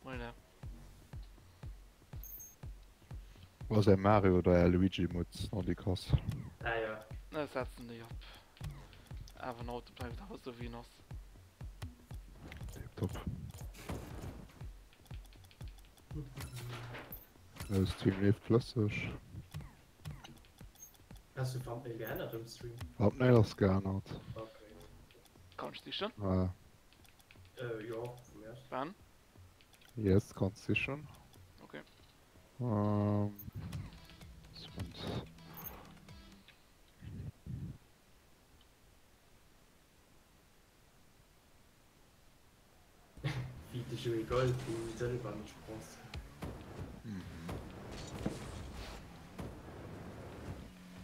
Voilà. Ass är Mario oder är Luigi Mutz an déi Kass? Ah jo. Ech setzen déi op. Awer den Auto bleift awer esou wéi en ass. Tiptop. De Stream leeft flësseg. Has du Thumbnail geännert um Stream? Thumbnail ass geännert. Okay. Kann ech sichen? Ah. Äh, jo, vu mir aus. Wann? Yes, kanns sichen. Okay. Ähm, Sekunde. Wéi de Joé Gold, dee Sëlwer, nicht Bronze.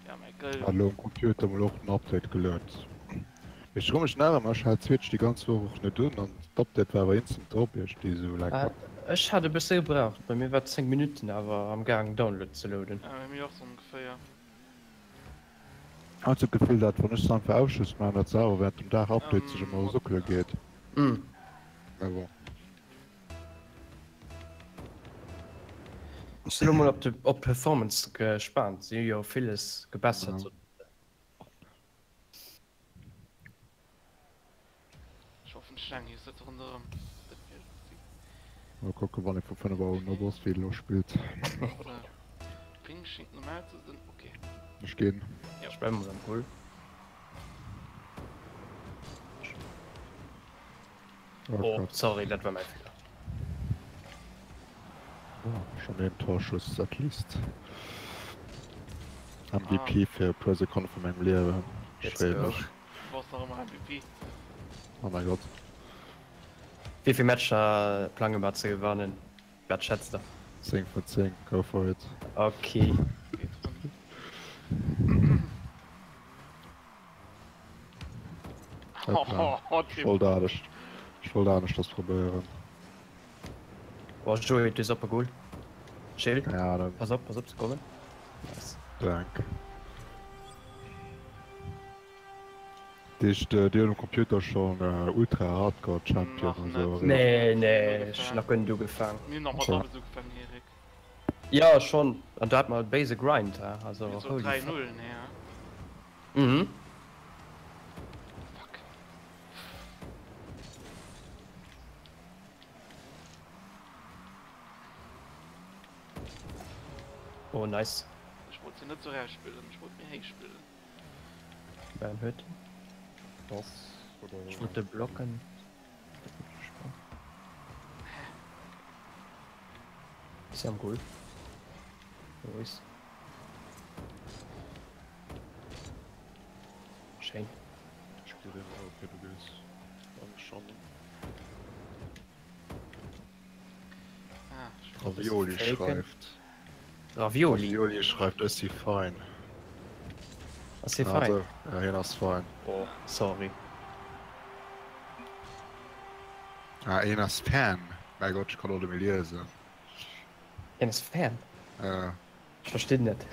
Ja, mä gëll. Hat elo um Computer mol och den Update geluet. Mee ech froe mech nach ëmmer, ech hat d'Switch déi ganz Woch och net un an d'Update war awer instant drop iergendwéi esou like what. Ech hat e bësse gebraucht, bei mir war 10 Minutten awer am gaang Download ze loaden. Ja, bei mir och sou ongeféier. Hat sou d'Gefill dat wann ech se einfach ausschluss maan dat se awer während dem Daag Update sech emmer suckele geet. Mä bon. Ech sinn elo mol op de op d'Performance gespaant, si hu jo villes gebessert. Ech hoffen d'Schlaang hier sëtzt ronderëm. Dat wier lustig. Mol kucken wann ee vu 5 Auer un op ass wéi elo spillt. Ping schéngt normal ze sinn, ok. Ech ginn. Ech bleiwen mol am Goal. Oh sorry, dat war mäi Feeler. Schon een Torschuss at least. MVP fir e puer Sekonne vu mengem Liewen. Ech freeë mech. Du bass nach ëmmer MVP. Oh mäi Gott. Wéi vill Matcher plange mer ze gewannen? Wat schätzt der? 10 vun 10, go for it. Ok. Geet run. Ech wollt anescht, ech wollt aneschters probéieren. Oh Joé, du op e Goal. Chill. Ja, dann. Pass op, pass op, se kommen. Nice. Dank. Dich, dir hunn um Computer schon Ultra Hardcore Champion Nach an sou net. eriwwer. Nee, nee, ech hunn nach guer net ugefaang. Mir hunn nach mat Doubles ugefaangen, Erik. Jo, schon. An do hat mer béise Grind, he. Also, Mir so holy 3 fuck. 0, nee, he? Mhm. Fuck. Oh nice. Ech wollt se net sou raus spillen, ech wollt méi héich spillen. Beim Hütt. Pass oder. Ech wollt de blocken. Ist am Goal. Nice. Schéin. Ech ginn den okay, du gees dann schon. Ah, ech Ravioli schreift. Ravioli? Ravioli schreift ech si fein. Ass hie fein? Also, ja, hien ass fein. Oh, sorry. Ah, hien ass Fan. Mäi Gott, ech kann och net méi liesen. Hien ass Fan? Ja. Ech verstinn net.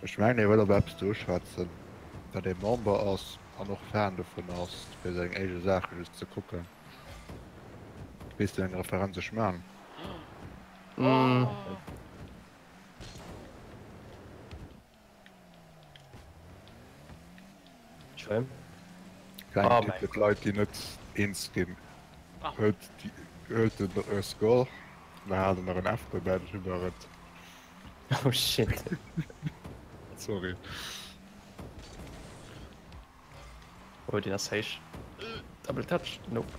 Ech mengen hie wëll op eppes do uschwätzen, dat ee Member ass an och Fan dovun ass, fir seng éige Saache just ze kucken. Weess de eng Referenz ech man? Schön. Kleng Oh Tipp mein fir d'Leit déi net eens ginn, Hëlt déi hëlt den Score, da haalt en nach en F dobäi, dann hutt der et. Oh shit. Sorry. Oh deen ass héich. Double touch, nope.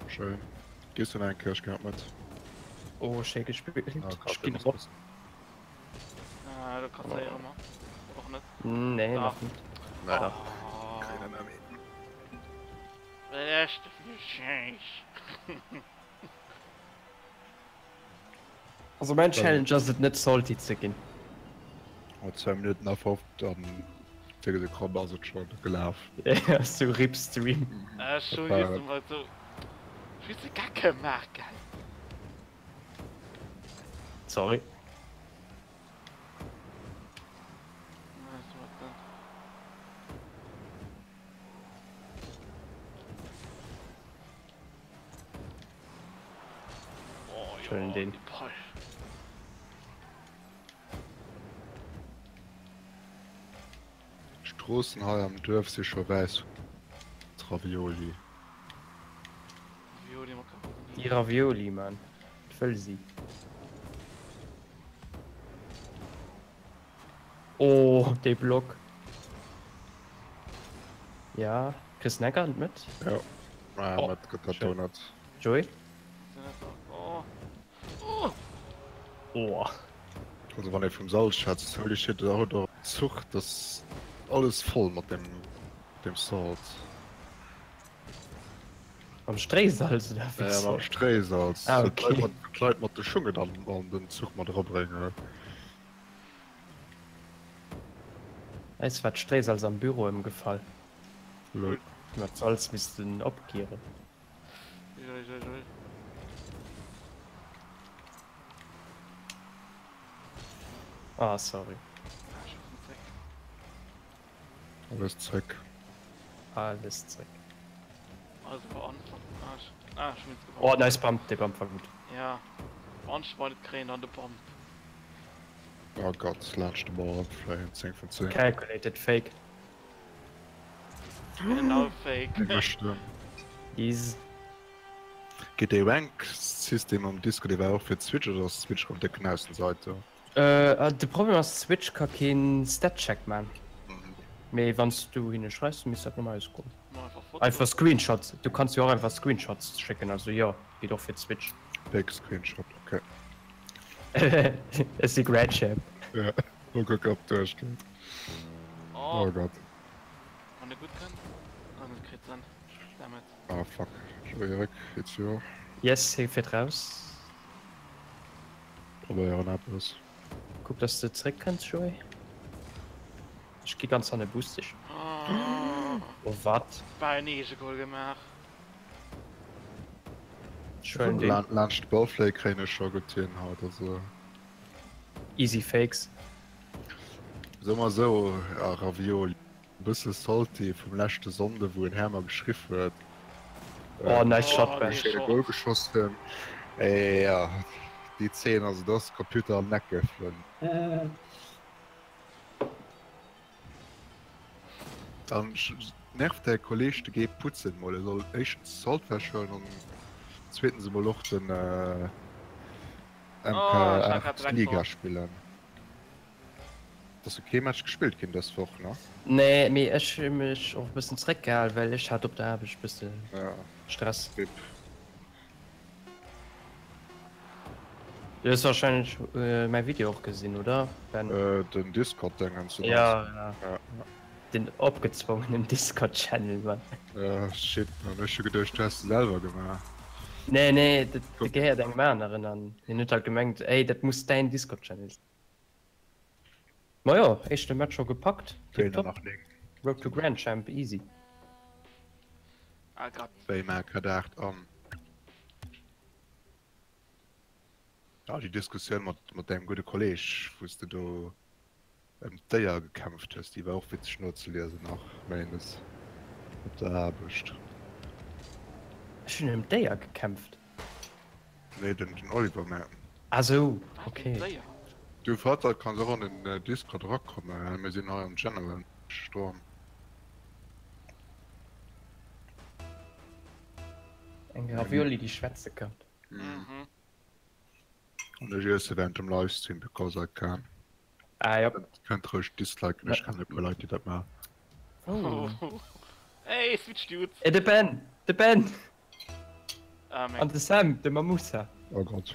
Schéin. Gees du nach eng Kéier? Ech ginn haut mat. Oh schéi gespillt. Ah, Ech ginn erop. Ah, do kasséiere mer. Och net. Nee, nach net. Nee. Dach. Kréien en Emmi. Wat ass dat fir e Schäiss? Also mein Challenge ass et net salty ze ginn. Oh, 2 Minuten a 50 an 10 Sekonnen ass et schon gelaf. Ja, sou rip Stream. Ech hu just emol sou just e Geck gemaach, gell. Sorry. Ech huelen deen. D'Stroossen hei am Duerf si scho wäiss vu Ravioli. Déi Ravioli, man. Ech wëll si. Oh, dee Block. Ja, kriss den Ecker an d'Mëtt? Jo, ah, oh, mat gëtt dat do net. Joey? Oh. Also wann ee vum Salz schwätzt, holy shit, da huet der Zuch, das alles voll mat dem, dem Salt. Mam Stréisalz oder wéi? Ja, mam Stréisalz. Ah, okay. D'Leit mat de Schungen an, an den Zuch mat erabréngen. Eis war d'Stréisalz am Büro ëmgefall. Lol. Hu mer d'Salz missten opgieren. Ah, sorry. Alles zréck. Alles zréck. Oh, nice Bump, dee Bump war gutt. Ja, wann ech mal net kréien, dann de Bump. Oh Gott, laanscht de Ball fléien, 10 vun 10. Calculated Fake. Genau Fake. Is. Geet dee Rank-System am Disco, dee war och fir d'Switch oder ass d'Switch rëm décken Aussenseiter? De Problem ass d'Switch ka keen Statcheck man. Mee wanns du hinne schreifs misst dat normal goen. Einfach Screenshots, du kanns jo och einfach Screenshots schécken, also jo geet och fir d'Switch. Fake Screenshot, ok. Ech si Grand Champ. Ja, mol kucken ob duerchgeet. Oh Gott. Wann e gutt kënnt, ah net kritt en, dammit. Ah fuck, Schwéier Réck, jo. Yes, hie fiert raus. Probéieren eppes. Kuck dass de zréck kënns Joé. Ech gi ganz hanne boost dech. Oh wat? Bal en eege Goal gemaach. Ech huelen deen. Laanscht de Ball fléie kréien ech scho gutt hin haut also. Easy Fakes. Soe mer esou, Ravioli. E bësse salty vum leschte Sonnde wou en Här mer geschriff huet. Oh nice shot Ben. Schéine Goal geschoss hunn. Jo déi Zeen also do ass de Computer am Neck geflunn. Dann nervt däi Kolleg de Gee putzen mol. E soll éischtens Salt wech huelen an zweetens emol och den MK8 Liga spillen. Ass jo kee Match gespillt ginn dës Woch, ne? Nee, mee ech hu mech och e bëssen zeréckgehal, well ech hat op der Aarbecht e bësse Stress. Rip. Du hues warscheinlech mäi Video och gesinn, oder Ben? Den Discord-Dingens, oder? Ja, ja. Den opgezwongenen Discord-Channel, Mann. Shit, Mann, ech hu geduecht, du häss de selwer gemaach. Nee, nee, dat gehéiert engem aneren an hien huet halt gemengt, ey, dat muss däin Discord-Channel sinn. Majo, éischte Match scho gepackt, tiptop. Road to Grand Champ, easy. Ah Gott. Wéi Mark hat 8 an. Ja, déi Diskussioun mat, mat dengem gudde Kolleg, wou s de do ëm d'Déier gekämpft hues, déi war och witzeg nozeliesen nach méindes op der Aarbecht. Ech hunn ëm d'Déier gekämpft? Nee, den, den Oliver, mä. Ah sou, okay. Du Vater, kanns och an den Discord erakommen, mir sinn hei am General Storm. Eng Ravioli déi schwätze kann. Mhm. An ech iesse während dem Livestream because I can. Ah jop. Kënnt roueg disliken, ech kennen e puer Leit déi dat maachen. Oh. Hey, Switch Dudes! Eh de Ben! De Ben! Ah, An de Sam, de Mamoussa. Oh Gott.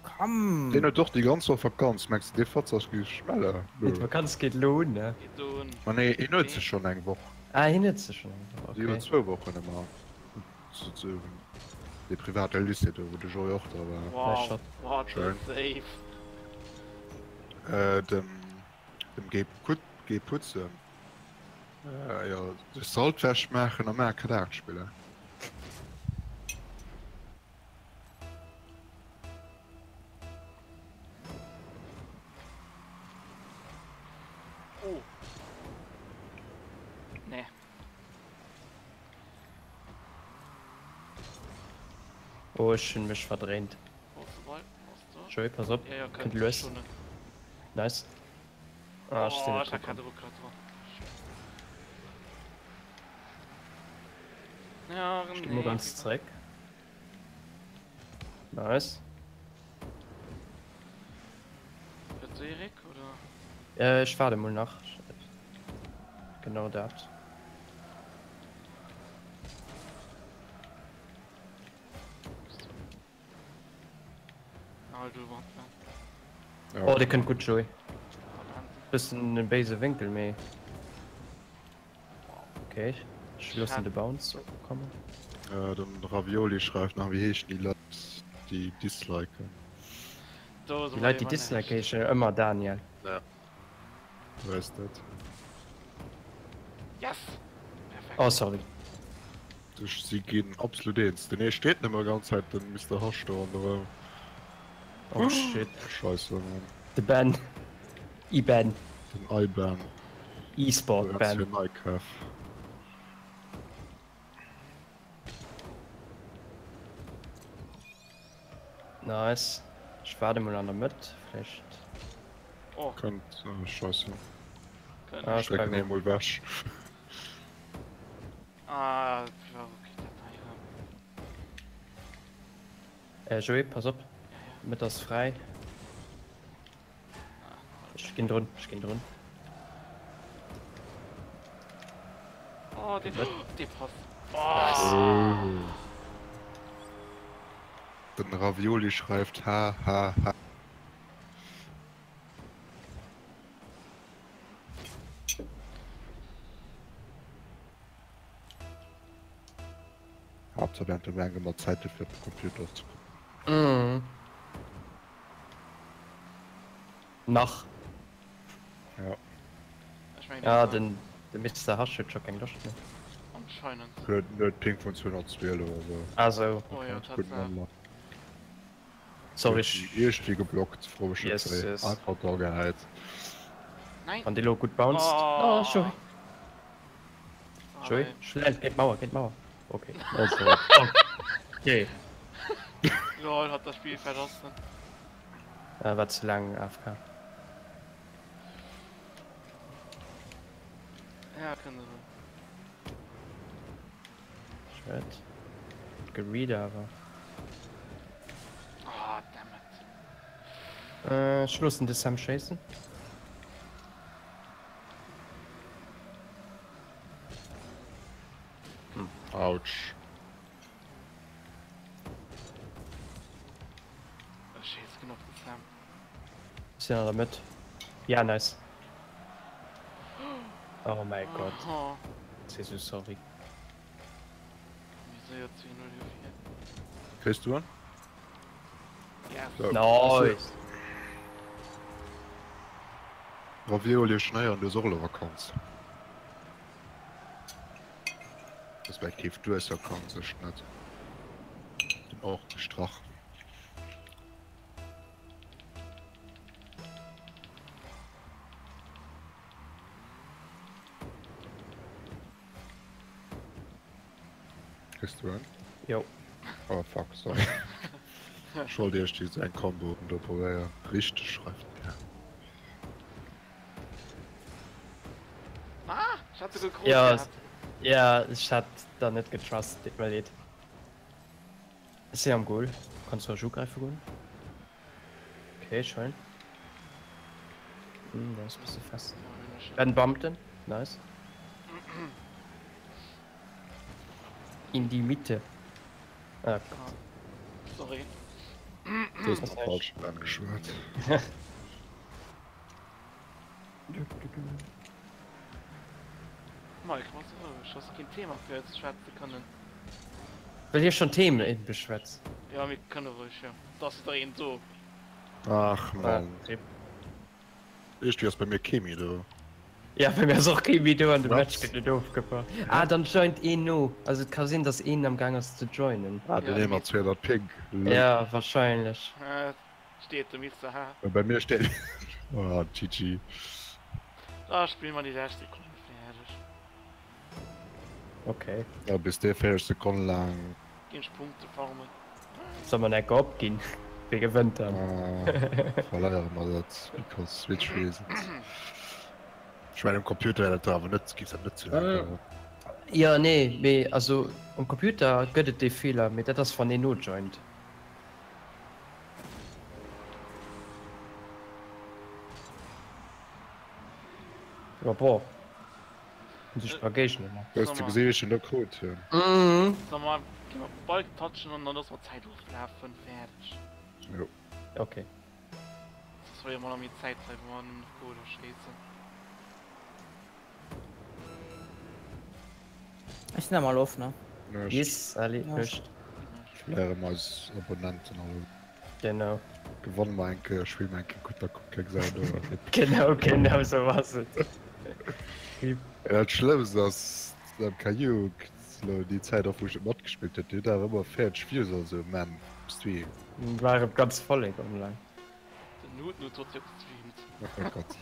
Komm! Deen huet och déi ganz Woch Vakanz, mengs de dee Fatz ass gi schmelle? Nee, d'Vakanz geet elo un, ne? Geet do un. Ma nee, hien huet se schonn eng Woch. Ah, hien huet se schonn eng Woch, Si huet okay. zwou Wochen ëmmer. Dee private Lycée do, wou de Joé och dra war. Nice Wow, shot. what a Schön. save! Äh, dem, dem Gee Put, Gee putzen. Äh, jo, sech Saltwäsch maachen a Mario Kart 8 spillen. Oh. Nee. Oh, ech hunn mech verdréint. Wo ass de Ball? Joey, pass op. Ja, ja, Kënnt lues. Nice. Ah, ech sinn Oh, net ech hat dru grad komm. e Ruckler dran. Ja, Ech gi mol nee, ganz wéi zréck. Nice. Huet se ee Réck, oder? Äh, ech waarde mol nach. Genau dat. Oh, dee kënnt gutt, Joey. Bëssen e béise Wénkel, mee okay. Ech loossen de Bounce kommen. Den Ravioli schreift nach, wéi heeschen déi Leit déi disliken? Déi Leit déi disliken heeschen ëmmer Daniel. Ja, du weess dat. Yes! Perfekt. Oh sorry. Ech si ginn absolut eens. Den ee steet nëmme ganz Zäit den Mister Hasch do ronderëm. Oh shit. Scheisse Mann. De Ben. I-Ben. Den I-Ben. E-Sport Ben. Fir Neikäf. Nice. Ech waarde mol an der Mëtt, vläicht. Oh. Kënnt, Scheisse. Ah, ech Strecken ee mol wech. Ah, okay, dat hei erëm. Äh, Joé, pass op. Mëtt ass fräi. Ech ginn drun, ech ginn drun. Oh, dee, dee Pass. Nice. Oh. Den Ravioli schreift ha ha ha. Haaptsaach während dem Engem mat Zäit fir op de Computer ze kucken. Mhm. Nach. Ja. Ech mengen, Ja, den de Mister Hasch huet scho keng Loscht méi. Anscheinend. Huet huet Ping vun 212 oder sou. Ah sou, Oh ja, okay. Tatsaach. Sorry, ech. Iergendwéi geblockt, fro mech net Yes, wéi. yes. Einfach dra gehäit. Nein! Wann dee lo gutt bounced. Oh, sorry. Ah, Joey, nein. schnell, géint d'Mauer, géint d'Mauer. Okay. Oh, sorry. Okay. Lol, hat das Spiel verlassen. Äh, war ze laang AFK. Ja, kënne se. Shit. Gereed awer. Ah, damn it. Äh, ech loossen de Sam schéissen. Autsch. Ech schéiss genug de Sam. Sinn an der Mëtt. Ja, nice. Oh mäi Gott. Oh. Jesus, sorry. Wieso jetzt 2-0 hier vier? Kriegst du en? Yes. So. Nice. Ravioli Schneier, du hues och elo Vakanz. Respektiv du hues Vakanz, ech net. Bin och gestrach. Kriss du en? Jo. Oh fuck, sorry. Ech wollt iech déi eng Combo do probéieren. Richteg schreift der. Ah, ich hatte gekrut Ja, gehabt. ja, ech hat da net getrust, deet mer leed. Ech sinn am Goal. Kanns du ech ugräife goen? Okay, schein. Hm, der ass e bësse fest. Ben bumpt en. Nice. In die Mitte. Ah, Gott. Sorry. Du hues nach falsch Ben geschwat. Mike, was roueg, ass keen Thema fir ze schwätze kënnen. Well hie schon Themen beschwätzt. Ja, mir kënne roueg, jo. Da ass wieder een do. Ach Mann. Ah, Iergendwéi ass bei mir kee méi do. Ja, bei mir ass och kee méi do an de What? Match gëtt net ofgebrach. Ah, dann joint een no. Also et ka sinn, dass een am Gaang ass ze joinen. Ah, den Ja, ee mat 200 Ping. Lol. Ja, wahrscheinlech. Äh, steet de Mister H. Bei mir steet. Oh, GG. Da spille mer déi lescht Sekonne fäerdeg. Okay. Ja, bis dee 40 Sekonnen laang. Ginn ech Punkte farmen. Soll mer enker opginn? Wie gewënnt dann? Verleiere mer dat because Switch reasons. Ech mengen um Computer wär dat do awer net, géif dat net sou laang daueren. Jo nee, mee also um Computer gëtt et dee Feeler, mee dat ass wann een nojoint. Jo bon, hunn sech e paar Géigner ne? Hues de gesi wéi ech en do krut hunn? Mhm. Soll mer gi mer Balk touchen an dann loosse mer d'Zäit oflafen, fäerdeg. Jo. Ok. Soss verléiere mer nach méi Zäit hei wa mer nëmmen nach Goaler schéissen. Ech sinn am Alof, ne? Nuecht. Yes, allez, Nuecht. Verléiere mer eis Abonnenten all. Genau. Gewanne mer eng Kéier, spille mer eng Kéier gutt, da kuckt keng Sau no. Genau, genau sou ass et. Dat Schlëmmst ass, MKU, lo déi Zäit och wou ech et matgespillt huet, déi huet awer ëmmer 40 Views oder sou um Enn vum Stream. War et ganz Vollek online. Den Nut Nut huet jo gestreamt. Oh Gott.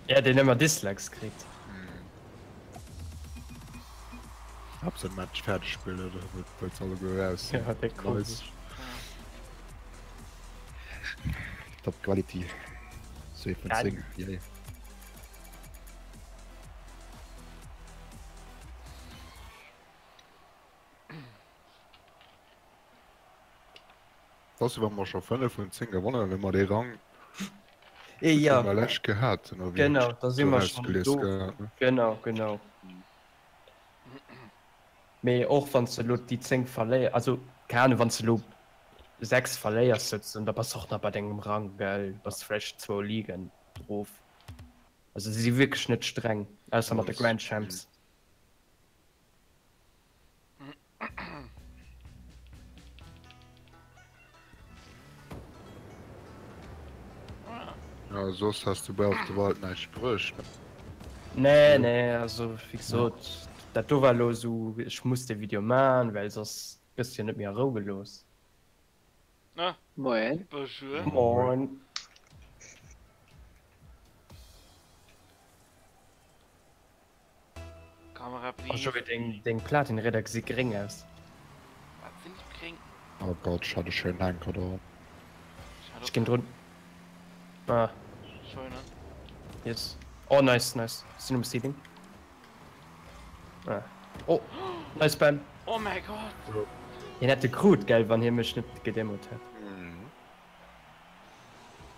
Ja, deen ëmmer Dislikes kritt. Haaptsaach Match fäerdeg spillen, da wëllt se alleguer eraus. Ja, dee komesch. Top Quality. 2 vun 10, yay. Dass wa mer scho 5 vun 10 gewonnen hunn, hu mer dee Rang Ja. dee mer lech gehat hunn, oder wéi Genau, ech da si do mer schonn erausgelies do. gehat, ne? Genau, genau. Mee och wann s de elo déi 10 verléiers, also keng Ahnung, wann s de elo 6 verléiers souzesoen, da bass de och nach bei dengem Rang, gell? Bass vläicht zwou Ligen erof. Also si si wierklech net streng, ausser mat de Grand Champs. Ja, soss has du Breath of the Wild näischt bruecht, ne? Nee, nee, also wéi gesot, dat do war elo esou, ech muss dee Video man, well soss gëss du jo net méi a Rou gelooss. Ah, Moien. Bonjour. Moin. Kamera Oh, please. Joé, deng, deng Platinritter gesi gréng aus. Wat sinn déi gréng? Oh Gott, ech hat e schéinen Henker do. Ech ginn drun. Ah. Scheune. Yes. Oh, nice, nice. Sinn um Ceiling. Ah. Oh, nice Spam. Oh mäi Gott. Hien hätt e krut, gell, wann hie mech net gedemot hätt.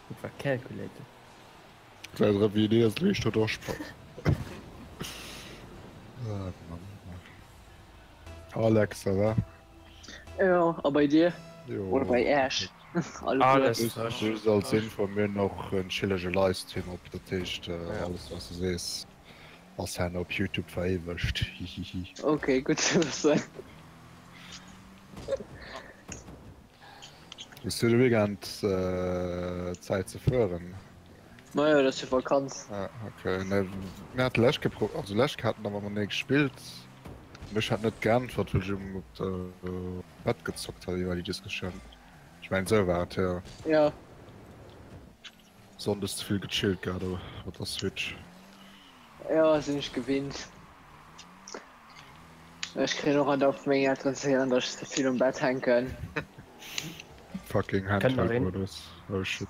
Dat war calculated. Well erëm wéi een ass leescht huet och Spass. Alex, ça va? Jo, a bei dir? Jo. Oder bei Äech? Alles frësch. Just als Info, mir hunn och en chillege Livestream op, dat heescht alles wat s de sees ass herno op Youtube veréiwegt, hihihi. Ok, gutt ze wëssen. Hues du de Weekend Zäit ze fueren? Majo, et ass jo Vakanz. Ah, ok. Ne, mir hate lech gepro, also lech haten awer matenee gespillt. Mech hat net geäntwert, well ech um op der Bett gezockt hat iwwer déi Diskussioun. Ech mengen esou war et, jo. Jo. Sonndes ze vill gechillt gehat op der Switch. Jo, sinn ech gewinnt. Ech kréien och andauernd vu mengen Elteren ze héieren, datt ech ze vill um Bett hänken. Fucking Handheld-Modus. Oh shit.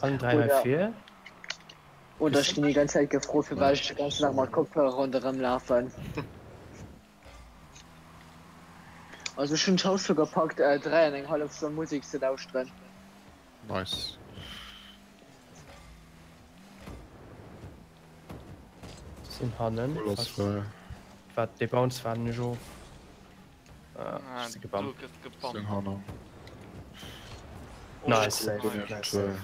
Allen 3 hei vir. Oder ech ginn déi ganz Zäit gefrot, firwat ech de ganzen Dag mat Kopfhörer ronderëm lafen. Also ech hunn d'Haus scho gepackt, 3 an eng hallef Stonn Musek ze lauschteren. Nice. Sinn hannen. Wat dee Bounce war nech of. Ah, si gebammt. Sinn hannen. Nice save, nice save.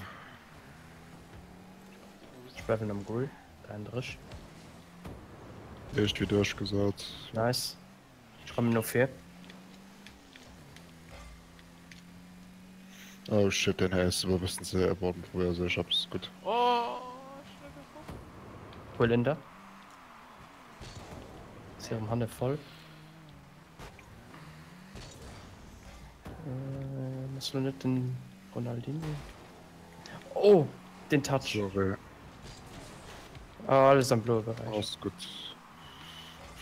Ech bleiwen am Goal, 33. Éischt wéi duerchgesat. Nice. Ech kommen no vir. Oh shit, den Här ass awer e bëssen ze bon probéier sech eppes gutt. Oh, ech hunn e geholl. Huel en der. Ass hirem hanne voll. Äh, ass lo net den Ronaldinho? Oh, den Touch. Sorry. Ah, alles am bloe Beräich. Ass gutt.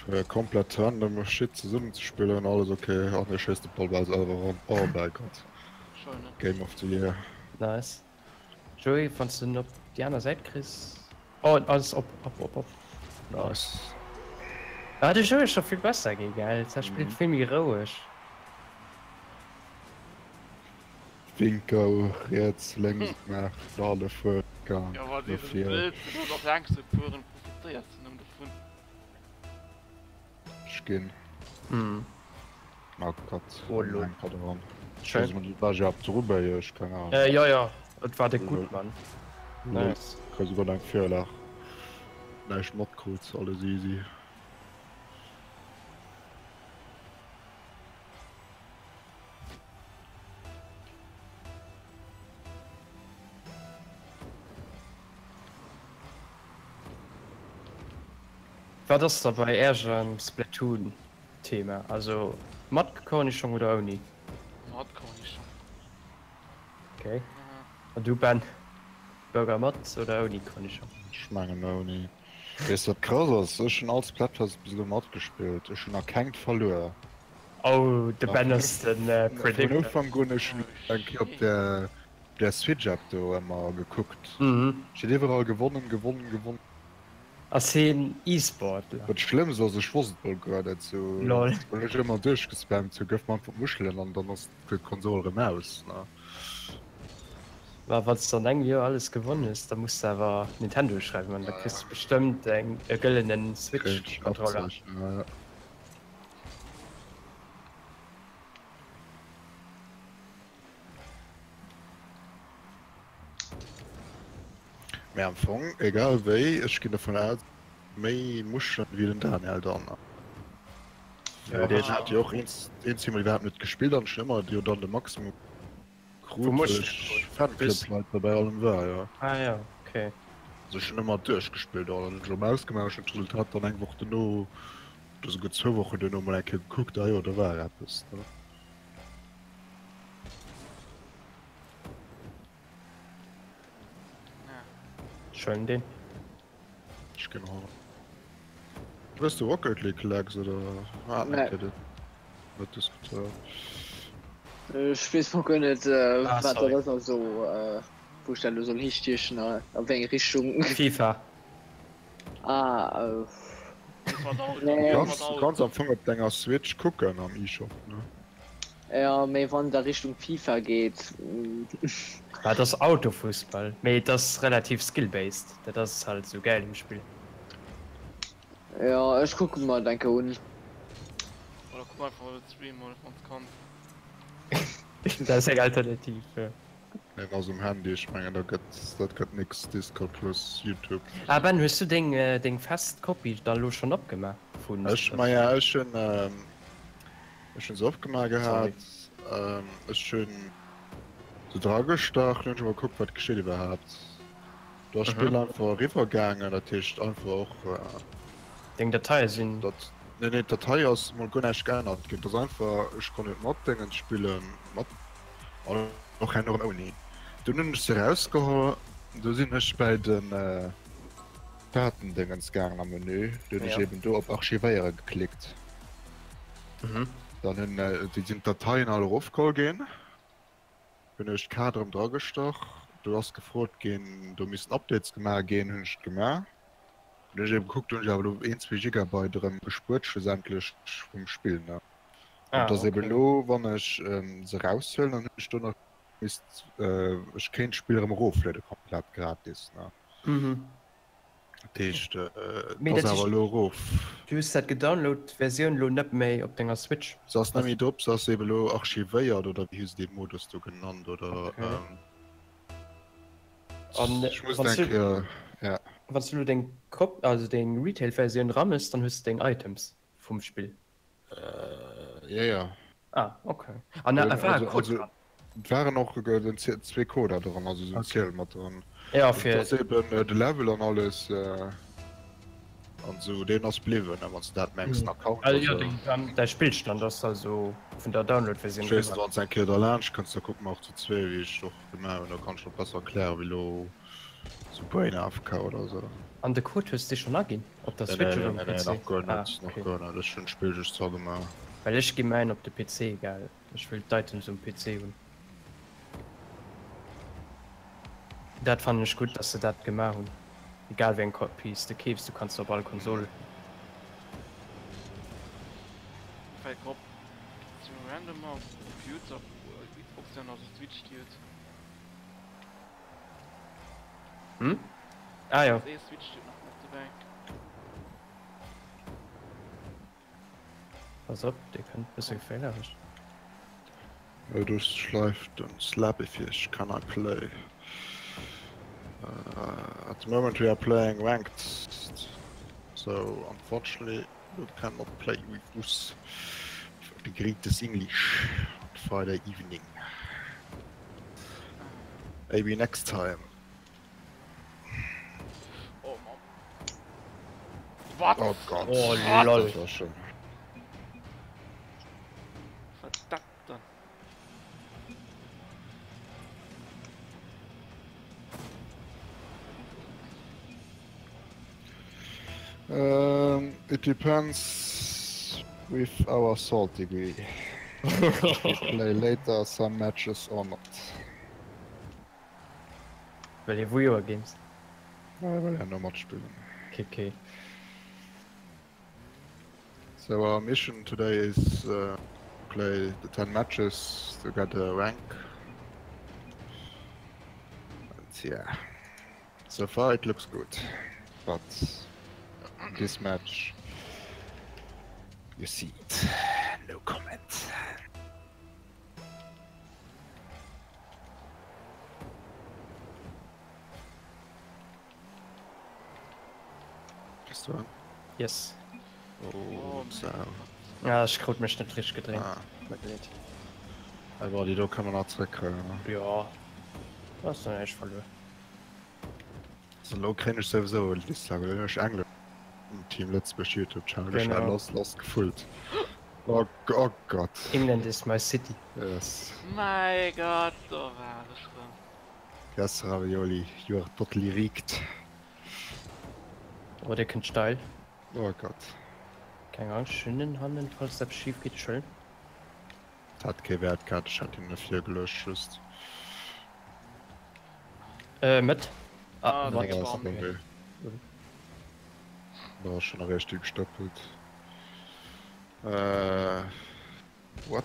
Fir komplett random Shit zesummen ze spillen, alles ok. An hie schéisst de Ball bal selwer eran. Oh mäi Gott. Game of the Year. Nice. Joey, wann s de en op déi aner Säit kriss. Oh, alles op, op, op, op. Nice. Ah, de Joey ass scho vill besser gi, gell? Dat spillt vill méi roueg. Winkel riets, lénks gemaach, alle fuer gaang. Jo, wa si sou blöd sinn oder och laang ze fueren, profitéiert se nëmmen dovun. Ech ginn. Mhm. Oh Gott. Oh lol. Eng Patt eran. Schön. War ech iwwerhaapt dru bei iech? Keng Ahnung. Äh, jo, jo. Et war de gutt, Mann. Nice. Krut souguer eng Virlag. Näischt matkrut, alles easy. Wat ass da bei ärem Splatoon Thema? Also mat Cornischong oder ouni? Mat Cornischong. Okay. An du Ben? Burger mat oder ouni Cornischong? Ech mengen ouni. Weess wat krass ass? Ech hunn all Splatfest bis elo matgespillt, ech hunn nach kengt verluer. Oh de Ben ass den Predictor. Vun Ufank un, ech hunn eng Kéier op der der Switch App do emmer gekuckt. Ech hunn iwwerall gewonnen, gewonnen, gewonnen. Ass heen E-Sportler? Dat schlëmmst ass ech wosst et mol guer net sou Lol. Well ech ëmmer duerchgespammt hu gëff mer einfach d'Muschelen an dann ass d'Konsol erëm aus ne. Ma wanns de an engem Joer alles gewonn hues, da muss de awer Nintendo schreiwen an da kriss de bestëmmt eng e gëllenen Switch Controller. Mee am Fong, egal wéi, ech ginn dovun aus, méi Muschelen wéi den Daniel dann. Well deen hat jo och een, een zweemol iwwerhaapt net gespillt an ech hunn ëmmer jo dann de Maximum krut, well ech Fanclub-Leiter bei allem war, jo. Ah jo, okay. Also ech hunn ëmmer duerchgespillt an dann hunn ech erëm ausgemaach. Ech hunn d'Resultat dann eng Woch duerno oder souguer zwou Wochen duerno mol eng Kéier gekuckt, ah jo, do war eppes, ne. Schön den. Ich genau. Hues du Rocket League Lex oder ah, Nee. okay, net diskutéiert. Ech weess mol guer net äh, Ah, wat dat sorry. ass, also äh, wou ech dat elo soll histiechen a a wéi eng Richtung. FIFA. Ah, äh, Du nee. kanns, du kanns am Fong op denger Switch kucken am eShop, ne? Ja, mee wann et a Richtung FIFA geet. Bah, et ass Autofussball, mee et ass relativ skill-based. Dat ass halt sou gäil um Spill. Ja, ech kucke mer et eng Kéier un. Oder kuck einfach op de Stream mol, wanns kanns. Dat ass eng Alternativ, jo. Deen ass um Handy, ech mengen da gëtt, dat gëtt nix, Discord plus Youtube. Ah Ben, hues du deng, deng fest Kopie dann elo schonn opgemaach vun Ech, maja, ech hunn. Ech hunn se opgemaach gehat. Ech hunn se dragestach, dann hunn ech emol gekuckt, wat geschitt iwwerhaapt. Do ass d'Spill einfach eriwwer gaangen, dat heescht einfach och. Deng Dateie sinn. Dat, nee, nee, d'Datei ass mol guer näischt geännert ginn. Et ass einfach, ech konnt et mat Déngens spillen, mat an och herno erëm ouni. Dunn hunn ech se erausgeholl, du sinn ech bäi den Datendéngens gaangen am Menü, du hunn ech eben do op Archivéiere geklickt. Dann hunn déi sinn d'Dateien all erofgeholl ginn. Hunn ech d'Kaart erëm dragestach. Do ass gefrot ginn, do missten Updates gemaach ginn, hunn ech gemaach. Hunn ech eben gekuckt, do hunn ech awer elo een, zwee Gigabyte erëm gespuert schlussendlech vum Spill, ne. An et ass eben elo, wann ech se eraushuelen, dann hunn ech do nach misst, ech kéint d'Spill erëm erofluede komplett gratis, ne. Dat heescht, et ass awer elo erof. Du hues dat gedownload, d'Versioun elo net méi op denger Switch? Se ass net méi drop, se ass eben elo archivéiert, oder wéi hu se dee Modus do genannt, oder? An Ech muss et eng Kéier, ja. Wann s du elo deng Cop, also deng Retail-Versioun rammes, dann hues de deng Items vum Spill. Ja, ja. Ah, okay. An da war e Code dran? Et waren och zwee Coder dran, also esou en Ziel mat dran. Ja, fir. Et ass eben de Level an alles an esou, deen ass bliwwen, wann s de dat mengs, den Account. Also jo, däi Spillstand ass also vun der Download-Versioun eriwwer. Ech weess net, wann s eng Kéier derlaanscht kënns, da kucke mer och zu zwee, wéi ech och gemaach hunn, da kann ech dat besser erklären, wéi elo sou Brain AFK oder esou. An de Code hues de schonn aginn? Op der Switch oder um Nee, nee, PC? nach guer Ah, net, nach okay. guer net. Ech hunn d'Spill just zwar gemaach. Well ech gi mäin op de PC, gell? Ech wëll d'Items um PC hunn. Dat fannen ech gutt, dass se dat gemaach hunn. Egal wéi eng Kopie s de keefs, du kanns se op all Konsol. Fällt mir op, zu randomer Computer Xbox dann also Switch gilt. Hm? Ah jo. Ee Switch steet nach mat dobäi. Pass op, dee kënnt bësse geféierlech. Do schleift den Slappy fir ech can I play. Uh, at the moment we are playing ranked, so unfortunately you cannot play with us for the greatest English on Friday evening. Maybe next time. Oh Mann. Wat? Oh Gott. Oh lol. Das war schon. Wat dat dann? Um, it depends with our salt degree. We play later some matches or not. Well ee Viewer Games. Ja, well ja no matspillen. KK. So our mission today is uh, play the 10 matches to get a rank. And yeah, so far it looks good, but this match, you see it. No comment. Bist du an? Yes. Oh, so. Ja, ech krut mech net richteg gedréint. Ah. Tut mir leed. Awer déi do kann man nach zréckkréien, ne? Jo, do ass dann näischt verluer. Also elo kréien ech souwisou e Dislike, well ech Englesch um Team Lëtzebuerg Youtube Channel ech war Genau. lass lass gefullt. Oh, oh Gott. England is my city. Yes. Mäi Gott, do war ech rëm. Yes Ravioli, you are totally rigged. Oh, dee kënnt steil. Oh Gott. Keng Angscht, ech hunn en hannen, falls eppes schif geet. Schön. Dat hat kee Wäert gehat, ech hat hien ervir geluecht just. Äh, Mëtt. Ah, Ah, wat? dat war Okay. Da ass schon eréischt gestëppelt. Äh, what?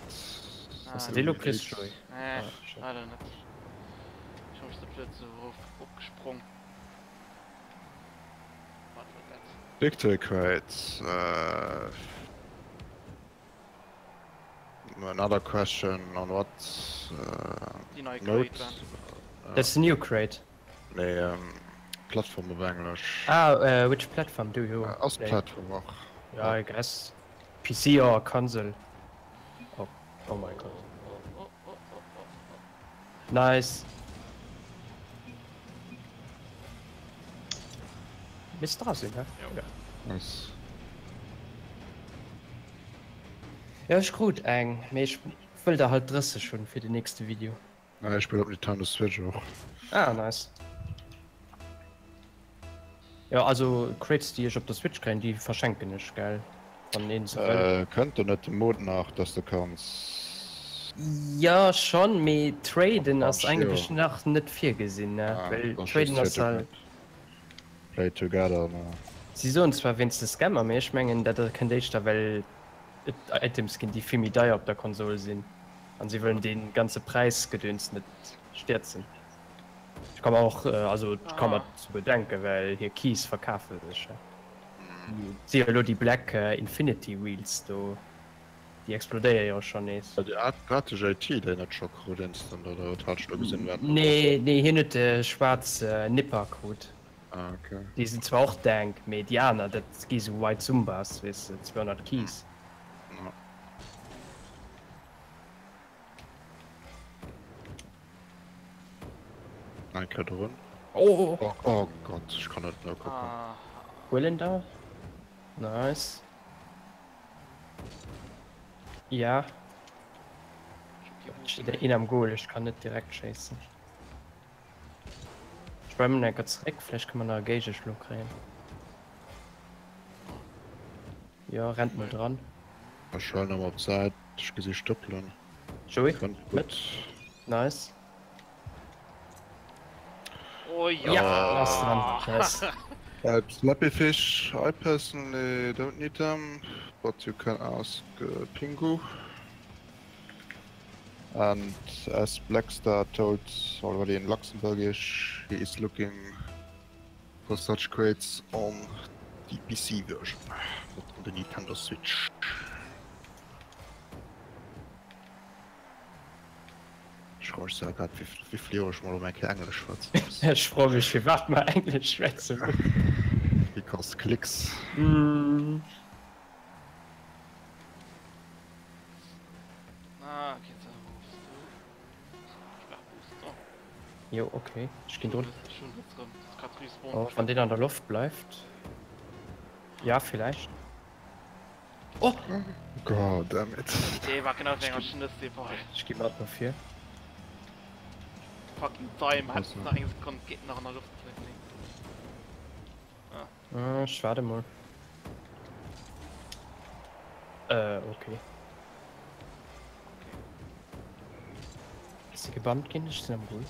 Ass dat elo Chris Joy? Nee, Ah, schade. leider net. Ech hu mech ze blöd sou erof opgesprong. Wat war dat? Victory Crate. Äh, another question on what Déi nei mode? Crate dann. That's the new crate. Nee, ähm, Plattform op Englesch. Ah, uh, which platform do you Ass play? Plattform och. Ja, I guess. PC or console. Oh, oh my god. Oh, oh, oh, oh, oh. Nice. Misst dra sinn, hä? Jo. Ja. Nice. Ja, ech krut eng, mee ech wëll der halt 30 hunn fir den nächste Video. Ja, ech spillen op Nintendo Switch och. Ah, nice. Ja, also Crates, déi ech op der Switch kréien, déi verschenken ech, gell? Wann een se wëll. Äh, kënnt do net de Mod nach, dass de kanns. Ja, schon, mee traden ass Ach, eigentlech jo. nach net virgesinn, ne? Ah, Well dann traden just ass halt. Play together, ne? Si soen zwar wéinst de Scammer, mee ech mengen dat kënnt éischter well et Items ginn déi vill méi deier op der Konsol sinn an si wëllen dee ganze Präisgedöns net stierzen. Ech ka mer och, also ech ka mer souguer denken, well hir Keys verkafe sech. Et si jo elo déi Black Infinity Wheels do, déi explodéiere jo schonn nees. Déi hat de JT déi net scho krut instant oder wat hat ech do gesinn? Nee, nee, hien huet de schwaarz Nipper krut. Ah, okay. Déi sinn zwar och dank, mee déi aner, dat gi sou White Zumbas, weess de, 200 Keys. Ja. Eng Kéier drun. Oh, Oh, oh Gott, ech kann net no kucken. Ah, Huel en da. Nice. Ja. ich hab Steet een am Goal, ech kann net direkt schéissen. Schwämmen enker zeréck, vläicht kënne mer nach e Géigeschlo kréien. Jo, rennt mol dran. Ech huelen emol op d'Säit, ech gesi Stëppelen. Joey, met. Nice. Oh jo! Ja, ass dran. Nice. Help Slappy Fish, I personally don't need them, but you can ask Pingu. And as Blackstar told already in Luxembourgish, he is looking for such crates on the PC version, not on the Nintendo Switch. Ech froe mech zwar grad wéivill Joer ech mol op eng Kéier Englesch schwätzen muss. Ech froe mech firwat mer Englesch schwätze mussen. Because clicks. Ah, okay, da rufst du. Ich mach Booster. Jo, okay. Ech ginn drun. Schon jetzt drin. Das kann respawn. Oh, wann deen an der Loft bleift. Ja, vielleicht. Oh! God damn it. Dee war genau enger Schnëss, dee Ball. Ech gi mat no vir. Fucking Time hat nach eng Sekonn, geht nach an der Luft bleiben. Ah. Ech waarde mol. Äh, okay. Ist sie gebannt ginn? Ech sinn am Goal.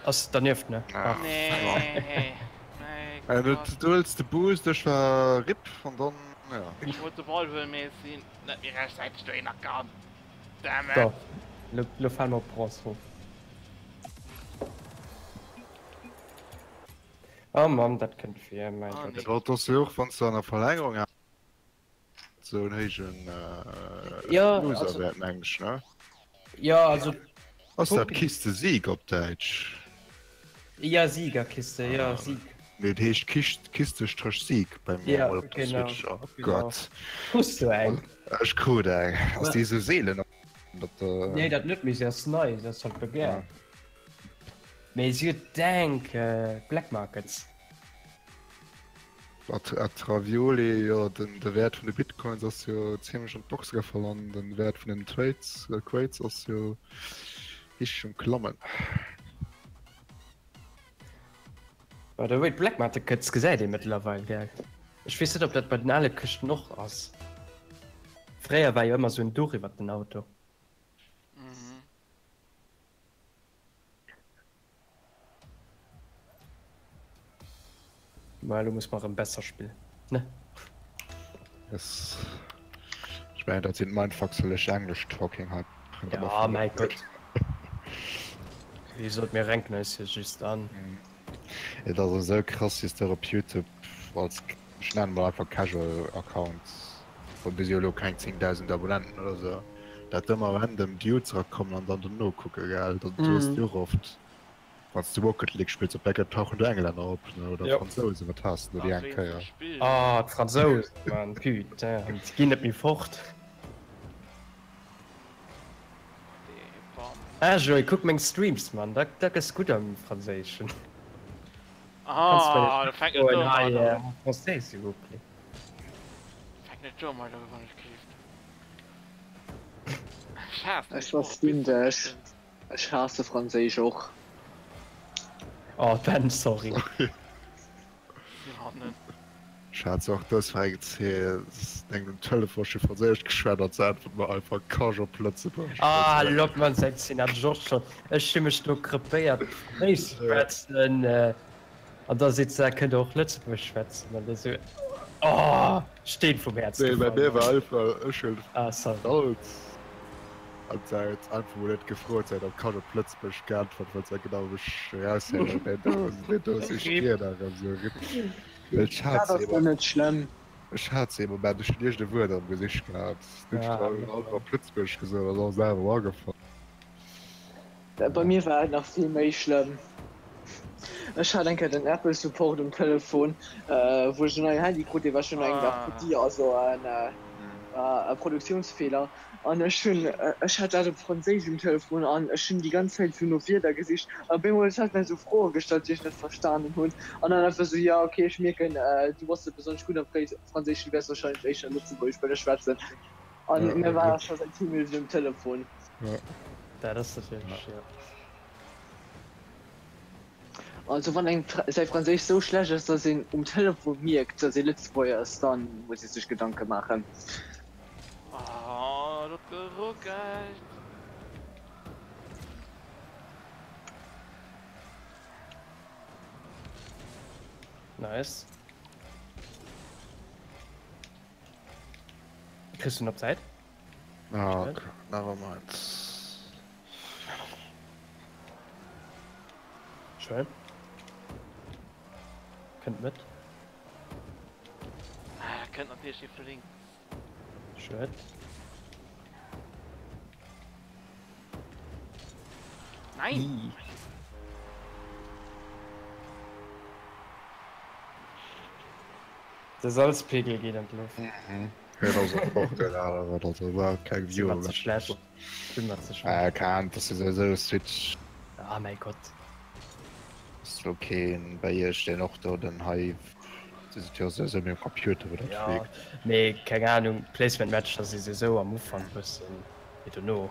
Ass dernieft, ne? Ah. Nee. Nee. Äh, du, du huels de Boost, ech war RIP an dann, ja. Ech wollt de Ball huelen, mee ech sinn net méi rechtzäiteg dohinner komm. Damn it. So, lo, lo fale mer op Bronze rof. Oh Mann, dat kënnt vir, mäin Ah, Gott. nee. Dat ass jo och, wann s du an der Verlängerung has esou en héijen Ja, also, Loserwäert, mengen ech, ne? ja, also Ass dat Punkte. Kiste Sieg op Däitsch? Ja, Siegerkiste, ja, Sieg. Nee, et heescht Kist, Kiste Strich Sieg bei mir Ja, emol op der genau, Switch. Oh genau. Gott. Krus du eng? Ech krut eng. Ass déi esou seelen? Dat, äh... Nee, dat net, mee se ass nei, se ass halt begehrt. Ja. Mee si huet dank äh, Black Markets. At, at Ravioli, jo, den, de Wäert vun de Bitcoins ass jo ziemlech an d'Box gefall an den Wäert vun den Trades, äh, Crates ass jo richteg um Klammen. By the way, d'Black Markets gesäit ee mëttlerweil, gell? Ech weess net, ob dat bei den ale Këschten och ass. Fréier war jo ëmmer sou en Duch iwwer den Auto. Mhm. Ma elo muss mer erëm besser spillen, ne? Yes. Ech mengen, dat sinn d'Mindfucks, well ech Englesch talking hei. Ja, mäi Gott. Wéi gesot, mir renken eis jo just an. Et ass esou krass, wéi s de op Youtube als, ech nennen mol einfach Casual Account, well mir si jo elo keng 10.000 Abonnenten oder esou, dat ëmmer random Dudes erakommen an dann dono kucke, gell. Dat hues de jo och oft, wann s de Rocket League spills, op enker tauchen do Englänner op, ne, oder Jo. Fransousen, wat has de do déi eng Kéier? Ah, d'Fransousen, Mann, putain, déi ginn net méi fort. Ah Joé, kuck meng Streams man, da da gëss gutt am Franséischen. Ah, da fänkt net domat Hei un. en français s'il vous plaît. Fänkt net domat un, wann ech gleeft. Ech haassen Ech verstinn dech. Ech haasse Franséisch och. Oh Ben, sorry. Ech hat se och dës war eng engem um Telefon ech hu Franséisch geschwat an se äntwert mer einfach Cash op Lëtzebuergesch. Ah Lokman säin Zeen hat ech och schonn. Ech hu mech do krepéiert Franséisch ze schwätzen an da seet se, kënnt der och Lëtzebuergesch schwätzen an da sou oh Steen vum Häerz Nee bei gefall. mir war einfach ech hunn Ah sorry. alt an se huet einfach mol net gefrot se huet op Cash op Lëtzebuergesch geäntwert wollt se genau mech eraushéieren deen do deen do ass ech ried erëm sou rip. Ech hat Dat se ass dann net schlëmm. Ech hat se ee Moment, ech hunn iergend e Wuert am Gesicht gehat, dunn hunn ech dann einfach op Lëtzebuergesch gesot an ass awer agefall. Bei mir war et nach vill méi schlëmm. Ech hat eng Kéier den Apple Support um Telefon, wou ech en neien Handy krut, dee war schonn eng Dag futti, also en Produktiounsfeeler. An ech hunn, ech hat dat op Franséisch um Telefon an ech hunn déi ganz Zäit esou no Wierder gesicht an op eemol huet hatt mir esou Froe gestallt, déi ech net verstanen hunn an dann einfach esou, jo ok, ech mierken, du bass net besonnesch gutt am Franséischen, du wäers warscheinlech éischter Lëtzebuergesch wëlle schwätzen. An mir war scho säit 10 Minutten um Telefon. Dat ass natierlech, jo. Also wann engem säi Franséisch sou schlecht ass, dass een um Telefon mierkt, dass ee Lëtzebuerger ass, dann muss ee sech Gedanke maachen. Oh, dat geruckelt. Nice. Kriss du en op d'Säit? Ah, okay. Never mind. Schön. Kënnt mit. Ah, kënnt natierlech hier vu links. Schön. Nein! De Salzpegel geet an d'Luucht. Mhm. Ja, dat ass och den aneren, also iwwerhaupt keng Sinn Viewer mer ze mehr. schlecht. Sinn mer ze schlecht. Ah, kann, das ist sowieso Switch. Ah mäi Gott. Ass lo keen bei iech deen och do den hei, Dir sidd jo souwisou méi um Computer wou dat Ja, fliegt. mee keng Ahnung, Placement Matcher si souwisou am Ufank bëssen, mee dono.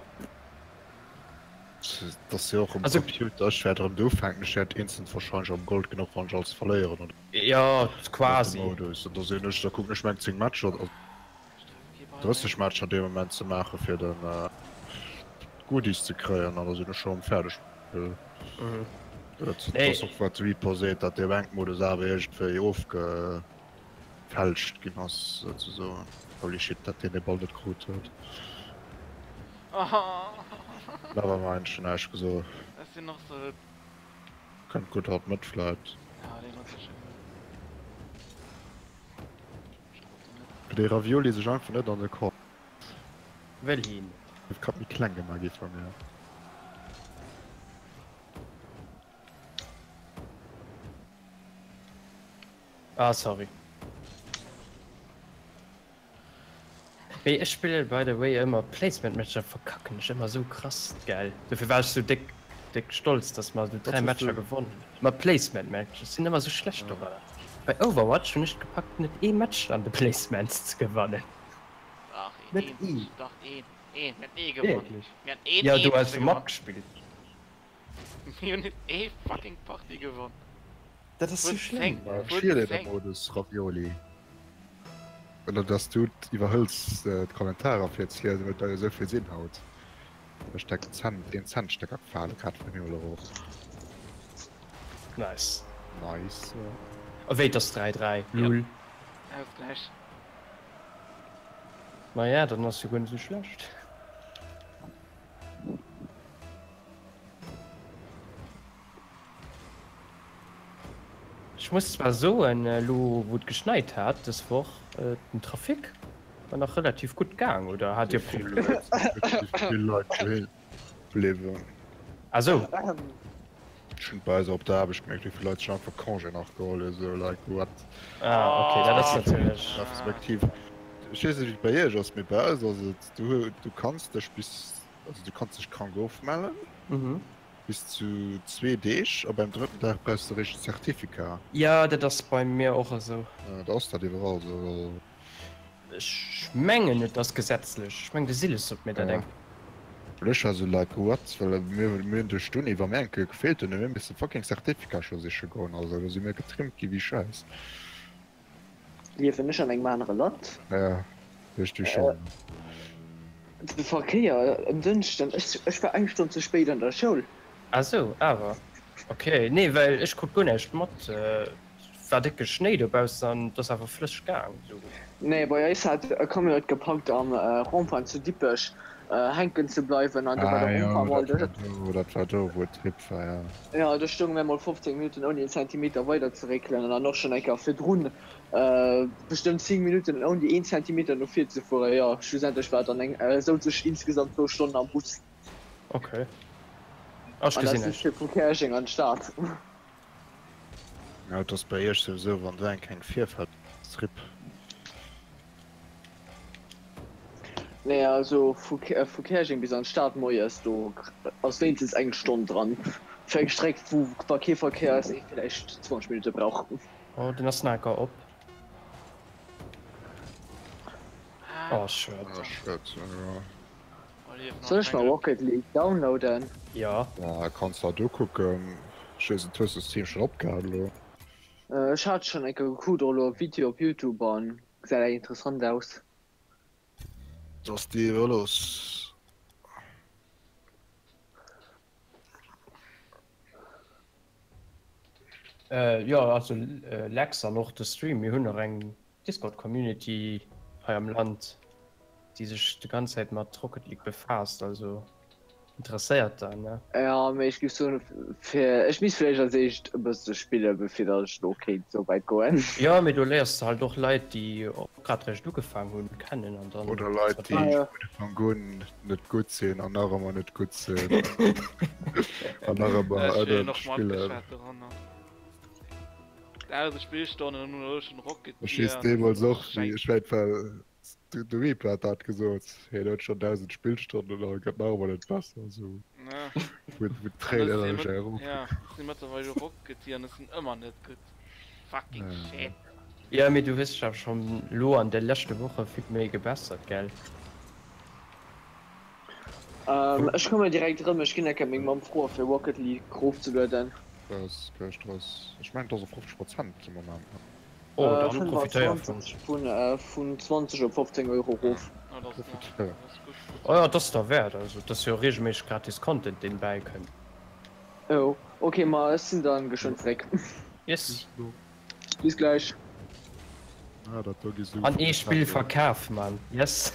Et ass jo och um Also. Computer, ech wäert erëm do ufänken, ech wäert instant wahrscheinlech erëm Gold genuch wann ech alles verléieren oder. Jo, quasi. Modus, an da sinn ech, da kucken ech meng 10 Matcher, also 30 Matcher dee Moment ze maache fir den d'Goodies ze kréien an da sinn ech scho erëm fäerdeg. Dat ass och wat de Reaper seet, datt dee Ranked-Modus awer iergendwéi ofgefälscht ginn ass souzesoen. Holy shit, datt deen de Ball net krut huet. Nevermind, ech hunn näischt gesot. Ech sinn och sou. Kënnt gutt haut mat vläit. Ja, deen huet sech Wéi dee Ravioli sech einfach net an de Korb. Well hien. Dee Kapp méi kleng gemaach gi vu mir. Ah sorry. Mee ech spillen by the way ëmmer Placement Matcher verkacken ech ëmmer sou krass gell. Dofir war ech sou déck déck stolz dass mer sou 3 Matcher gewonnen hunn. Ma Placement Match, ech sinn ëmmer sou schlecht doranner. Bei Overwatch hunn ech et gepackt net ee Match an de Placements ze gewannen. Dach een Net ee. Dach een een mir hunn ee gewonnen. Wierklech? Mir hunn een Jo du eenzege has jo gewonnen. matgespillt. Mir hunn net ee fucking Partie gewonnen. Dat ass sou schlëmm. Cheerleader-Modus, Ravioli. Oder dass du iwwerhëls d'Kommentarer fir ze liesen, well et der jo esou vill sinn haut. Da steckt Cent, een Centstéck agefale grad vum Himmel erof. Nice. Nice. Oh wéi, et ass 3, 3, lul. Ausgleich. Maja, dann ass jo guer net sou schlecht. Ech muss zwar soen, elo wou et geschneit hat des Woch, den Trafic war nach relativ gutt gaang, oder hat dir Problemer? Vill Leit doheem bliwwen. Ah sou. Ech hunn bei eis op der Aarbecht gemierkt, wéi vill Leit sech einfach Congé nach geholl hunn, sou like what? Ah ok, dat ass natierlech. Respektiv, ech weess net wéi et bei iech ass, mee bei eis ass et, du du kanns dech bis, also du kanns dech krank ofmellen. Bis zu zwee Deeg a beim drëtten Dag brauchs de eréischt e Certificat. Jo, dat ass bei mir och esou. Da ass dat iwwerall esou, also. Ech mengen et ass gesetzlech. Ech mengen de Siles sot mir dat eng. Well ech war esou like what, well mir mir hunn duerch d'Uni, wa mir eng Kéier gefeelt hunn, hu mir misse fucking Certificat scho siche goen, also do si mir getrimmt gi wéi Schäiss. Liewen ech an engem anere Land? Ja, duerch du schonn. De Verkéier en Dënschden, ech war eng Stonn ze spéit an der Schoul. Ah sou, awer ok. Nee, well ech krut guer näischt mat. Et war décke Schnéi dobaussen an et ass awer flësseg gaang sou. Nee, bei eis hat e Camion et gepackt am Rond-point zu Dippech hänken ze bleiwen an do war Ah de jo, Rond-point mol dat war do, dat war do wou et RIP war, jo. Jo, do stounge mir mol 15 Minutten ouni en Zentimeter weider ze réckelen an dann och schonn eng Kéier virdrun bestëmmt 10 Minutten ouni een Zentimeter no vir ze fueren. Jo, schlussendlech war et dann eng, souz ech insgesamt zwou Stonnen am Bus. Ok. Ah, ech An dat gesinn just näischt. fir vu Käerjeng an d'Stad. Jo, et ass bei iech souwisou, wann do eng keng virfält, ass RIP. Nee, also vu vu Käerjeng bis an d'Stad moies, do ass wéinstens eng Stonn dran. Fir eng Streck, wou wa kee Verkéier ass, ee villäicht 20 Minutte brauch. Oh, den ass naker op. Oh, schued. Ah, schued, jo. Soll ech mer Rocket League downloaden? Jo. Ja, kanns der do kucken. Ech weess net, hues de Stream schon opgehat elo? Ech hat schon eng Kéier gekuckt, och elo e Video op Youtube an gesäit awer interessant aus. Dass déi Vëlos. Jo, also Lex an och de Stream, mir hunn och eng Discord Community hei am Land déi sech de ganz Zäit mat Rocket League befaasst, also interesséiert der ne? Ja mee ech giff soen fir ech misst vläicht als éischt e bësse spille bevir datt ech do kéint sou wäit goen. Jo mee do léiers de halt och Leit déi och grad réischt ugefaang hunn kennen an dann. Oder Leit déi vun Ufank un net gutt sinn an nach ëmmer net gutt sinn an nach ëmmer ënnen spillen. Ech weess deemools och wéi ech wäit war de Reaper hat dat gesot hien huet schonn 1000 Spillstonnen a gëtt nach ëmmer net besser esou wou d'Tréin ënnerlech erof. Jo mee du hues dech awer schonn elo an de leschte Woche vill méi gebessert gell? Ech kommen direkt erëm, ech ginn eng Kéier meng Mamm froe fir Rocket League rofzelueden. Ass gleich drass. Ech mengen et ass op 50 Prozent de Moment. Oh, dann profitéier vun. 25 vun 20 op 15 Euro rof. Profitéier. Oh jo, et ass derwäert. Also et ass jo regelméisseg gratis Content deen bäikënnt. Jo, ok, ma ech sinn dann geschwënn zeréck. Yes. Bis gleich. Ah, dat do gi Sue An vun ee Spill Nintendo. verkaf, Mann. Yes.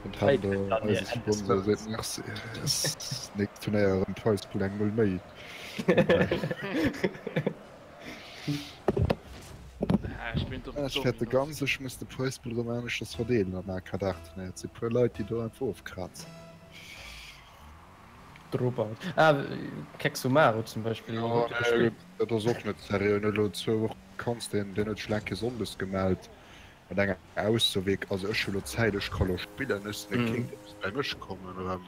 Nintendo, eise Sponsor, seet Merci. Yes. Nächst Turnéier erëm Prize Pool eng Null méi. Ech fäerte ganz, ech muss de Prize Pool erëm aneschters verdeelen am AK-Dag-Turnéier. Et si puer Leit, déi do einfach ofkrazen. Dropout. Ah, Kexumaru zum Beispill. Jo, nee, dat ass och net seriö. En huet elo zwou Woche Vakanz, deen huet sech elo eng Kéier sonndes gemellt mat enger Ausso wéi, also ech hu lo Zäit, ech ka lo spillen, ech sinn e Kind, et muss bei mech kommen erëm.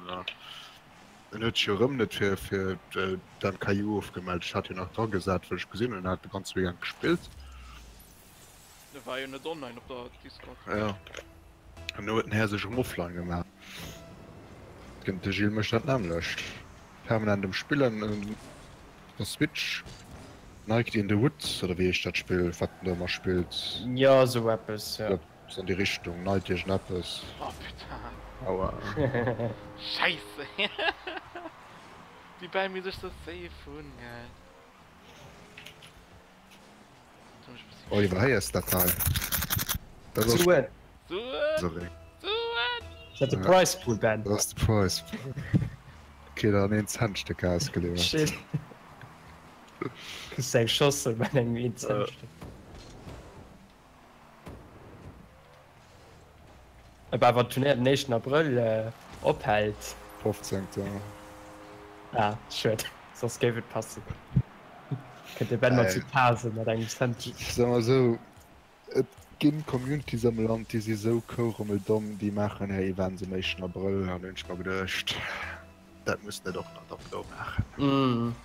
En huet sech jo erëm net fir fir d'MKU ofgemellt. Ech hat jo nach dragesat, well ech gesinn hunn, en hat de ganze Weekend gespillt. E war jo net online op der Discord. Jo, an elo huet den Här sech erëm offline gemaach. De Gilles mécht dat nämmlecht, permanent um Spillen op der Switch. Night in the Woods oder wéi heescht dat Spill, wat en do ëmmer spillt? Jo, esou eppes, jo. Eppes an déi Richtung, Night iergendeppes. Oh putain. Aua. Scheisse. Déi bäi mir sech sou safe hunn, gell. Oh, iwwerhéiers dat hei? Dat ass Suen! Suen! Suen! Is dat de Prize Pool, Ben? Dat ass de Prize Pool. Kritt an een Centstéck ausgeliwwert. Shit. Kriss eng Schossel mat engem een Centstéck. Op awer d'Turnéier den éischten Abrëll ophält. 15. Ah, schued, soss géif et passen. Kënnt de Ben mat zu Pase mat engem Cent. Soe mer esou, et ginn Communities am Land, déi si sou kouremeldomm, déi maachen hir Events um éischten Abrëll an hunn ech mer geduecht, dat muss net och nach d'Upload maachen.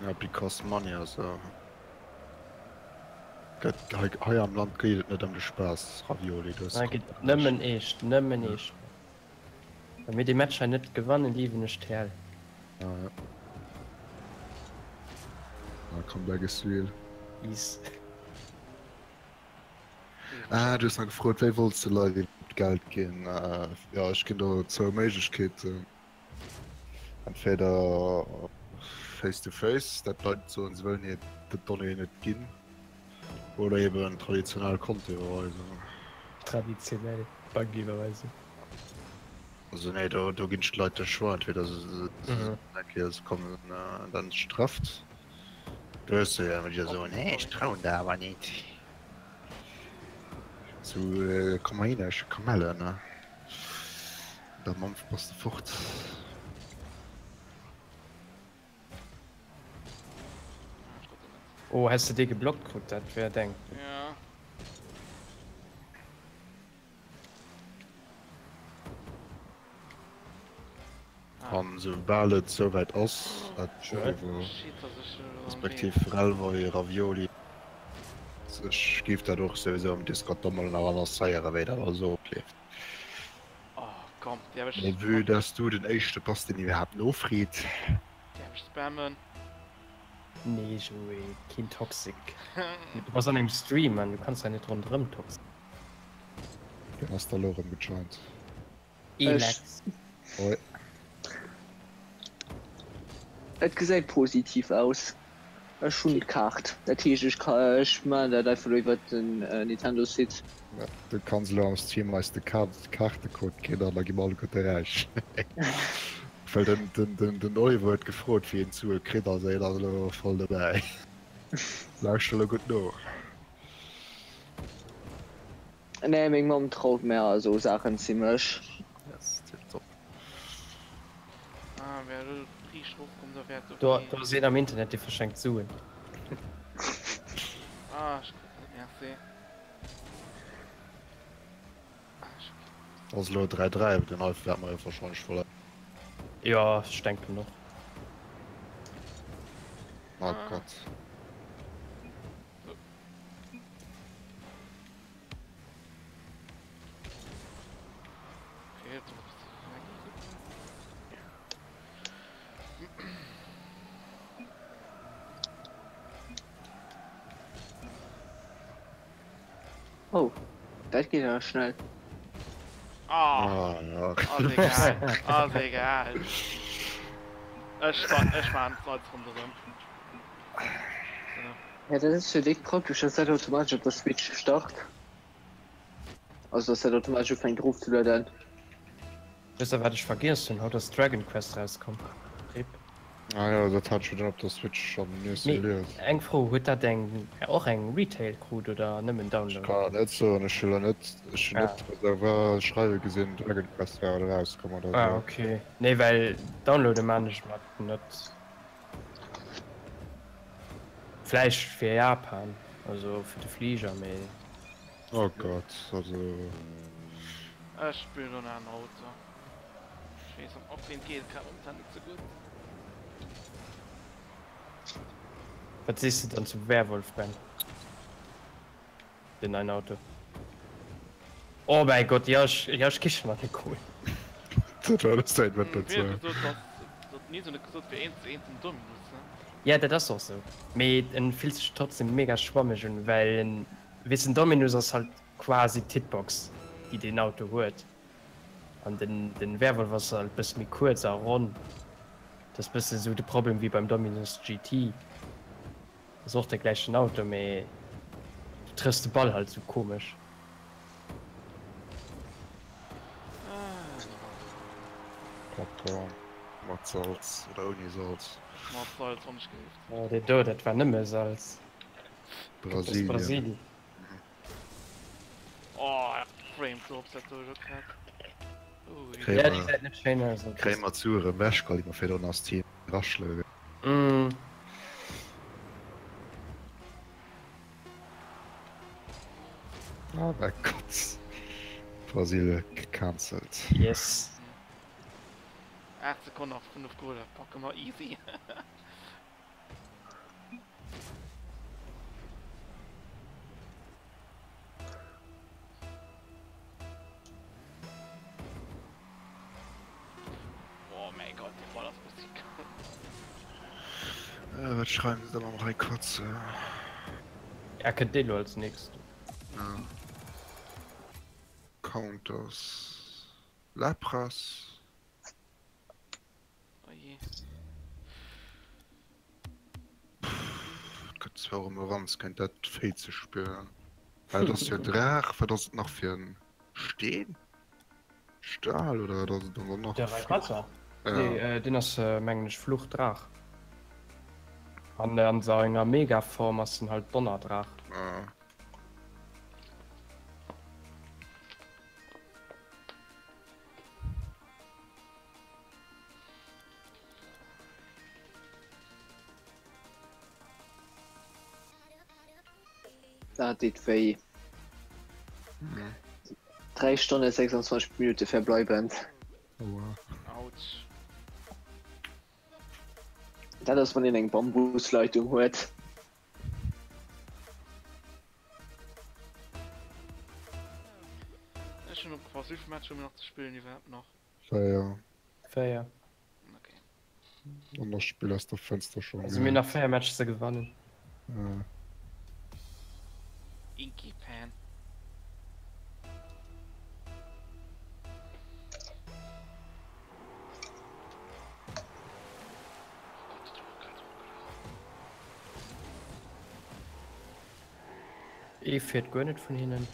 Ja, because money, also gëtt hei, hei am Land geet et net ëm de Spaass, Ravioli, du hues Hei geet et nëmmen eescht, nëmmen eescht. Wa mir dee Match hei net gewannen, liwen ech d'Häll. Ja, ja. Ah, Comeback is real. Is. Ah, du hues nach gefrot, wéi wollts de Leit iwwerhaapt Geld ginn? Jo, ech ginn der zwou Méiglechkeeten. Entweder face to face, dat d'Leit soen, se wëllen hir d'Donnéeën net ginn, oder eben traditionell Kontoiwwerweisung. Traditionell Bankiwwerweisung. Also nee, do, do ginn ech d'Leit de Choix, entweder se soen eng Kéier, se kommen dann sech trefft. Do hues de jo ëmmer déi, déi soen, nee, ech trauen der awer net. Sou, komm mol hin, ech hu Kamellen, ne? Da Mampf bass de fort. Oh, häss de dee geblockt krut, dat wär deng. Ja. An soubal et souwäit ass, dat Oliver respektiv Relvoy Ravioli, ech géif dat och souwisou am Discord da mol nach annoncéieren, wéi dat alles ofleeft. Mee vue dass du den éischte bass, deen iwwerhaapt nofreet. Nee Joé, keen Toxic. Du bass an engem Stream an du kanns hei net ronderëm toxic. Wien ass da lo erëm gejoint? Elex. Hoi. Et gesäit positiv aus. Ech hunn d'Kaart, dat heescht ech ka ech maachen dat einfach elo iwwert den Nintendo Site. Du kanns elo am Stream eis de Kaartecode ginn an da gi mer alleguerte räich. Well den Oliver huet gefrot wéi een d'Sue kritt, also hien ass elo voll dobäi. Lauschter elo gutt no. Nee, meng Mamm traut mär esou Saachen zimlech. Yes, tip top. Ah, wär elo riicht erof komm, da wär et ok. Do ass een am Internet dee verschenkt Suen. Ah, ech kucken net, merci. Ah, ech. Ass elo 3, 3, den Eiffel wäerte mer jo wahrscheinlech verléieren. Jo, ech denken och. Oh Gott. Oh, dat geet awer schnell. Ah, ass egal, ass egal. Ech, ech maan d'Salz ronderëm. Ja dat ass jo déck praktesch, dass dat automatesch op der Switch start. Also dass dat automatesch ufänkt erofzelueden. Weess der wat ech vergiess hunn? Haut ass Dragon Quest rauskomm. Rip. Ah jo, dat hat ech jo dann op der Switch schon nees Mee gelies. eng Fro, huet dat eng och eng Retail krut oder nëmmen Ech Download? kann dat net soen, ech hu lo net, ech hunn Ah. net Reservoir schreiwe gesinn, Dragon Quest wär erauskomm oder Ah sou. ok, nee well downloade maan ech mat net. Vläicht fir Japan, also fir de Fliger, mee. Oh Gott, also. Ech spillen elo nach en Auto. Ech weess am Off ween geet grad momentan net sou gutt. Wat sees de dann zum Werwolf, Ben? Den neien Auto. Oh mäi Gott, jo ech, jo ech kichen mat Nicole. Dat war alles däin Wett dozou. Ja dat ass och sou, mee en fillt sech trotzdem mega schwammeg un, well en, weess den Dominus ass halt quasi d'Hitbox déi deen Auto huet, an den den Werwolf ass halt bësse méi kuerz a ronn. Dat ass bësse sou de Problem wéi beim Dominus GT. Ass och de gläichen Auto, mee du trëffs de Ball halt sou komesch. Popcorn mat Salz oder ouni Salz? Mat Salz wann ech géif. Oh deen do, dat war nëmme Salz. Brasilien. Brasilien. Oh Frame Drops dat do elo grad. Ui. Ja, déi gesäit net schéin aus. Kréie mer d'Sue rëm ewech, geholl, déi mer virdrun als Team raschloe. Mm. Oh mein Gott. Brasil gecancelt. Yes. 8 Sekonnen nach 5 Goler packe mer easy. Oh mein Gott, de Ball ass Musik. Äh, wat schreiwen se da mam Ray Kotze? Er kënnt dee lo als nächst. Ja. Counters. Lapras. Oh je. Et gëtt zwar erëm e Ranz, kéint dat 40 spillen. Well et ass jo Draach, wat ass et nach fir en Steen? Stahl oder wat ass et dann nach? De Rayquaza? Ja. Nee, deen ass mengen ech Fluchdraach. An an senger Megaform ass en halt Donnerdraach. Ah. Dat deet wéi. 3 Stonne 26 Minutte verbleibend. Aua. Autsch. Dat ass wann een eng Bambusleitung huet. Ech hunn opgepasst, wéivill Matcher hu mir nach ze spillen iwwerhaapt nach? 4. 4. Okay. An das Spiel ass der Fenster schon. Also mir nach 4 Matcher ze gewannen. Ja. Inky Pan. Ee fiert guer net vun hinnen.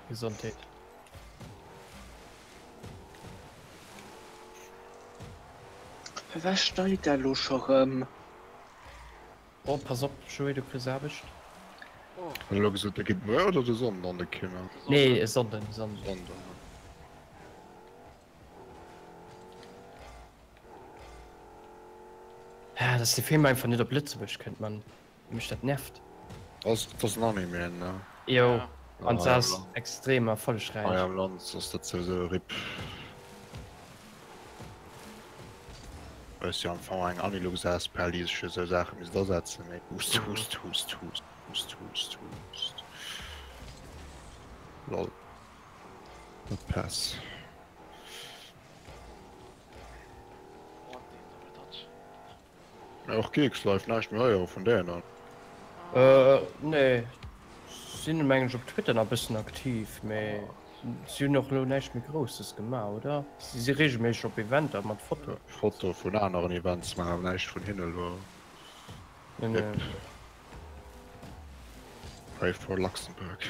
Gesondheet. Firwat schneit dat elo scho rëm? Oh pass op Joé, du kriss Aarbecht. Huet elo gesot der gitt muer oder de Sonnden an de Kino? Nee e Sonnden, Sonnden. Sonnden. Ah, dass de Film einfach net op Lëtzebuerg kënnt, Mann. Wéi mech dat nervt. Ass dat en Anime, ne? Jo, an se ass extrem erfollegräich. Hei am Land ass dat souwisou RIP. Ass jo am Fong eng Anilux asbl, déi sech fir esou Saache misst asetzen, mee hust hust hust hust hust hust hust lol. Dat Pass. Mee och Geeks Life, näischt méi héiere vun deenen. Nee, sinn mengen ech op Twitter nach bëssen aktiv, mee si hunn och elo näischt méi Grousses gemaach, oder? Si si reegelméisseg op Eventer mat Fotoen. Foto vun aneren Events, mä awer näischt vun hinne elo. Nee, nee. Pray for Luxembourg.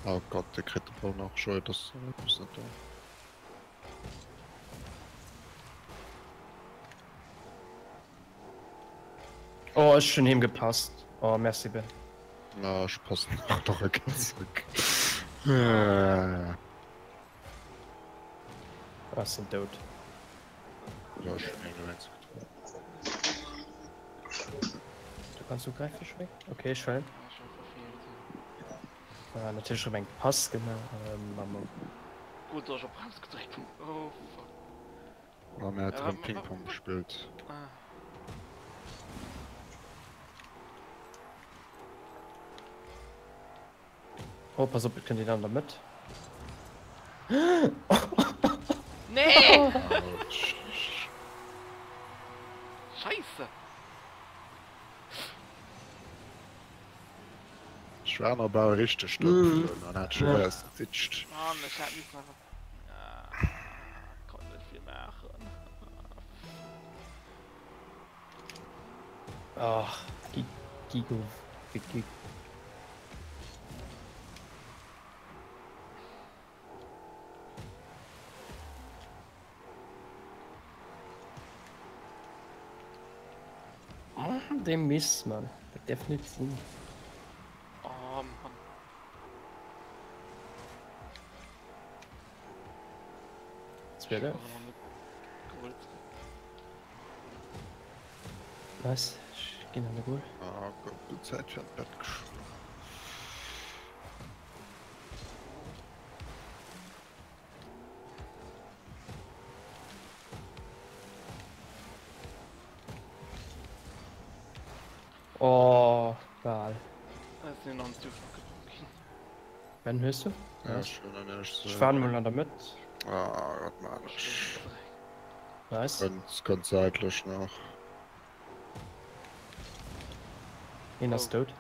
Oh Gott, de kritt de Ball nach. Schued, dass ass net do. Oh, ech hunn him gepasst. Oh, merci Ben. Na, ech passen nach nach e Kéier zréck. Ah, ech sinn dout. Ja, ech hunn eng eins getroffen. Du kanns ugräifen, Schwéng. Okay, ech huelen. Ah, natierlech erëm eng Pass gemaach. Mammo. Gutt, dass ech op Brems gedréckt hunn. Oh fuck. Ah, mir hat erëm Ping-Pong gespillt. Ah. Oh, pass op, et kënnt een an der Mëtt. Nee! Scheisse! Ech war nach bal richteg dout an hat schon eis geditscht. Mann, ech hat missen einfach. Ah, konnt net vill maachen. Ach, Gigo, Wiki. Dee Miss, Mann. Dat däerf net sinn. Oh Mann. 12. Nice, ech ginn an de Goal. Ah Gott, du Zäit fir an d'Bett geschlof. Oh, bal. Ben, hues du? Ja, ech hunn en ech. Ech war emol an der Mëtt. Ah, wat maan ech? Nice. Kënnt, kënnt säitlech nach. Een ass dout.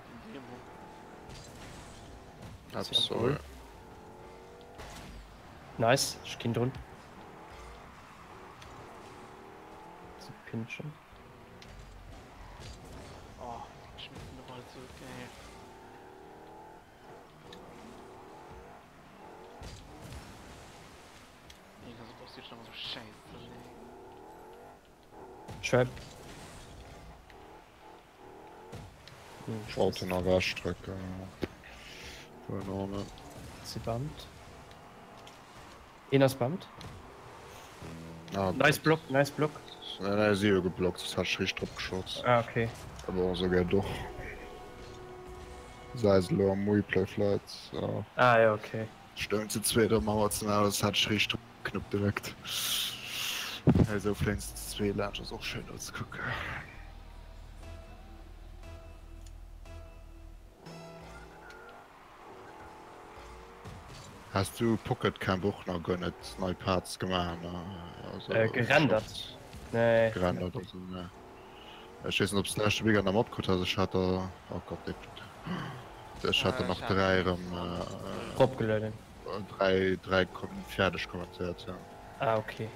Absol. Nice, ech ginn drun. Ze pinchen. Oh, ech missen de Ball zurück, ey. Trap. Schalten a Wäschdrücken. Si bammt. Een ass bammt. Ah, nice Block, nice Block. Nee, nee, si hu geblockt, soss hat ech riicht drop geschoss. Ah, okay. Aber souguer doch. Säi se elo am Replay vläit. Ah, ja, okay. Stoung zu zweet am Mauer zum Aus, hat ech riicht drop Knupp gedréckt. Esou fléins de zu zwee laanscht, ass och schéin no ze kucken. Has du Pocket Camp och nach guer net nei Parts gemaach ne? Also äh, gerendert. Nee. Gerendert also ne. Ech weess net ob s de leschte Weekend nach matkritt has, ech hat der oh Gott déi ech hat der nach 3 erëm äh, Ropgelueden. 3 3 fäerdeg kommentéiert ja. Ah okay.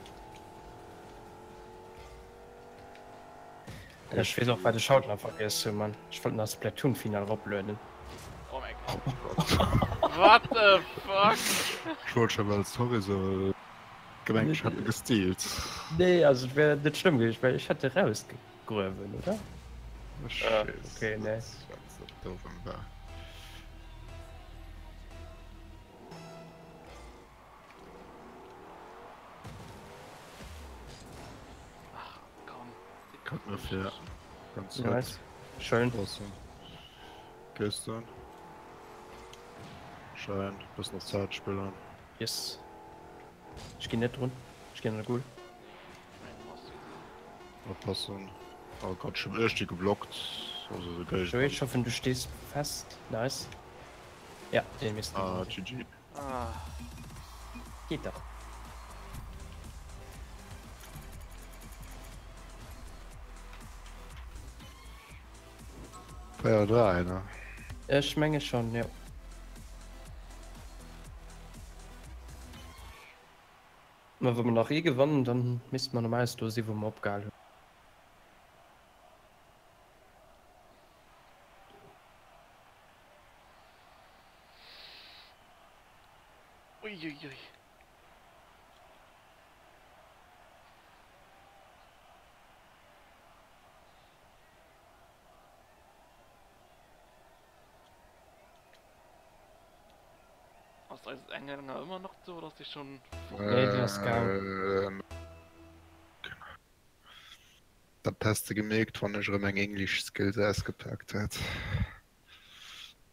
Ech weess och wat ech haut nach vergiess hunn, Mann. Ech wollt nach Splatoon Final eroplueden. Oh mäi Gott. What the fuck? Ech wollt scho bal sorry soen, gemengt ech hätt e gestealt. Nee, also et wär net schlëmm gewiescht, well ech hätt e rausgegruewen, oder? Ech weess okay, nee. net wat dat do erëm war. Ach komm. Kommt mir fir ganz Nice. Schön. Awesome. Gestern. Schein. Bëssen op Zäit spillen. Yes. Ech ginn net drun. Ech ginn an de Goal. Oppassen. Oh Gott, ech hunn ech déi geblockt. Also de Géigner. Ech hoffen du stees fest. Nice. Ja, deen misst. Ah, GG. Ah. Geet dach. Véier 3, ne? Ech menge schon, jo. Ma wa mer nach ee gewannen, dann misste mer normal do si wou mer opgehal hunn. Uiuiui. Ass eis Englänner ëmmer nach do oder ass dee schon fort? Nee, deen ass gaang. Dat häss de gemierkt, wann ech erëm eng English Skills ausgepaakt hätt.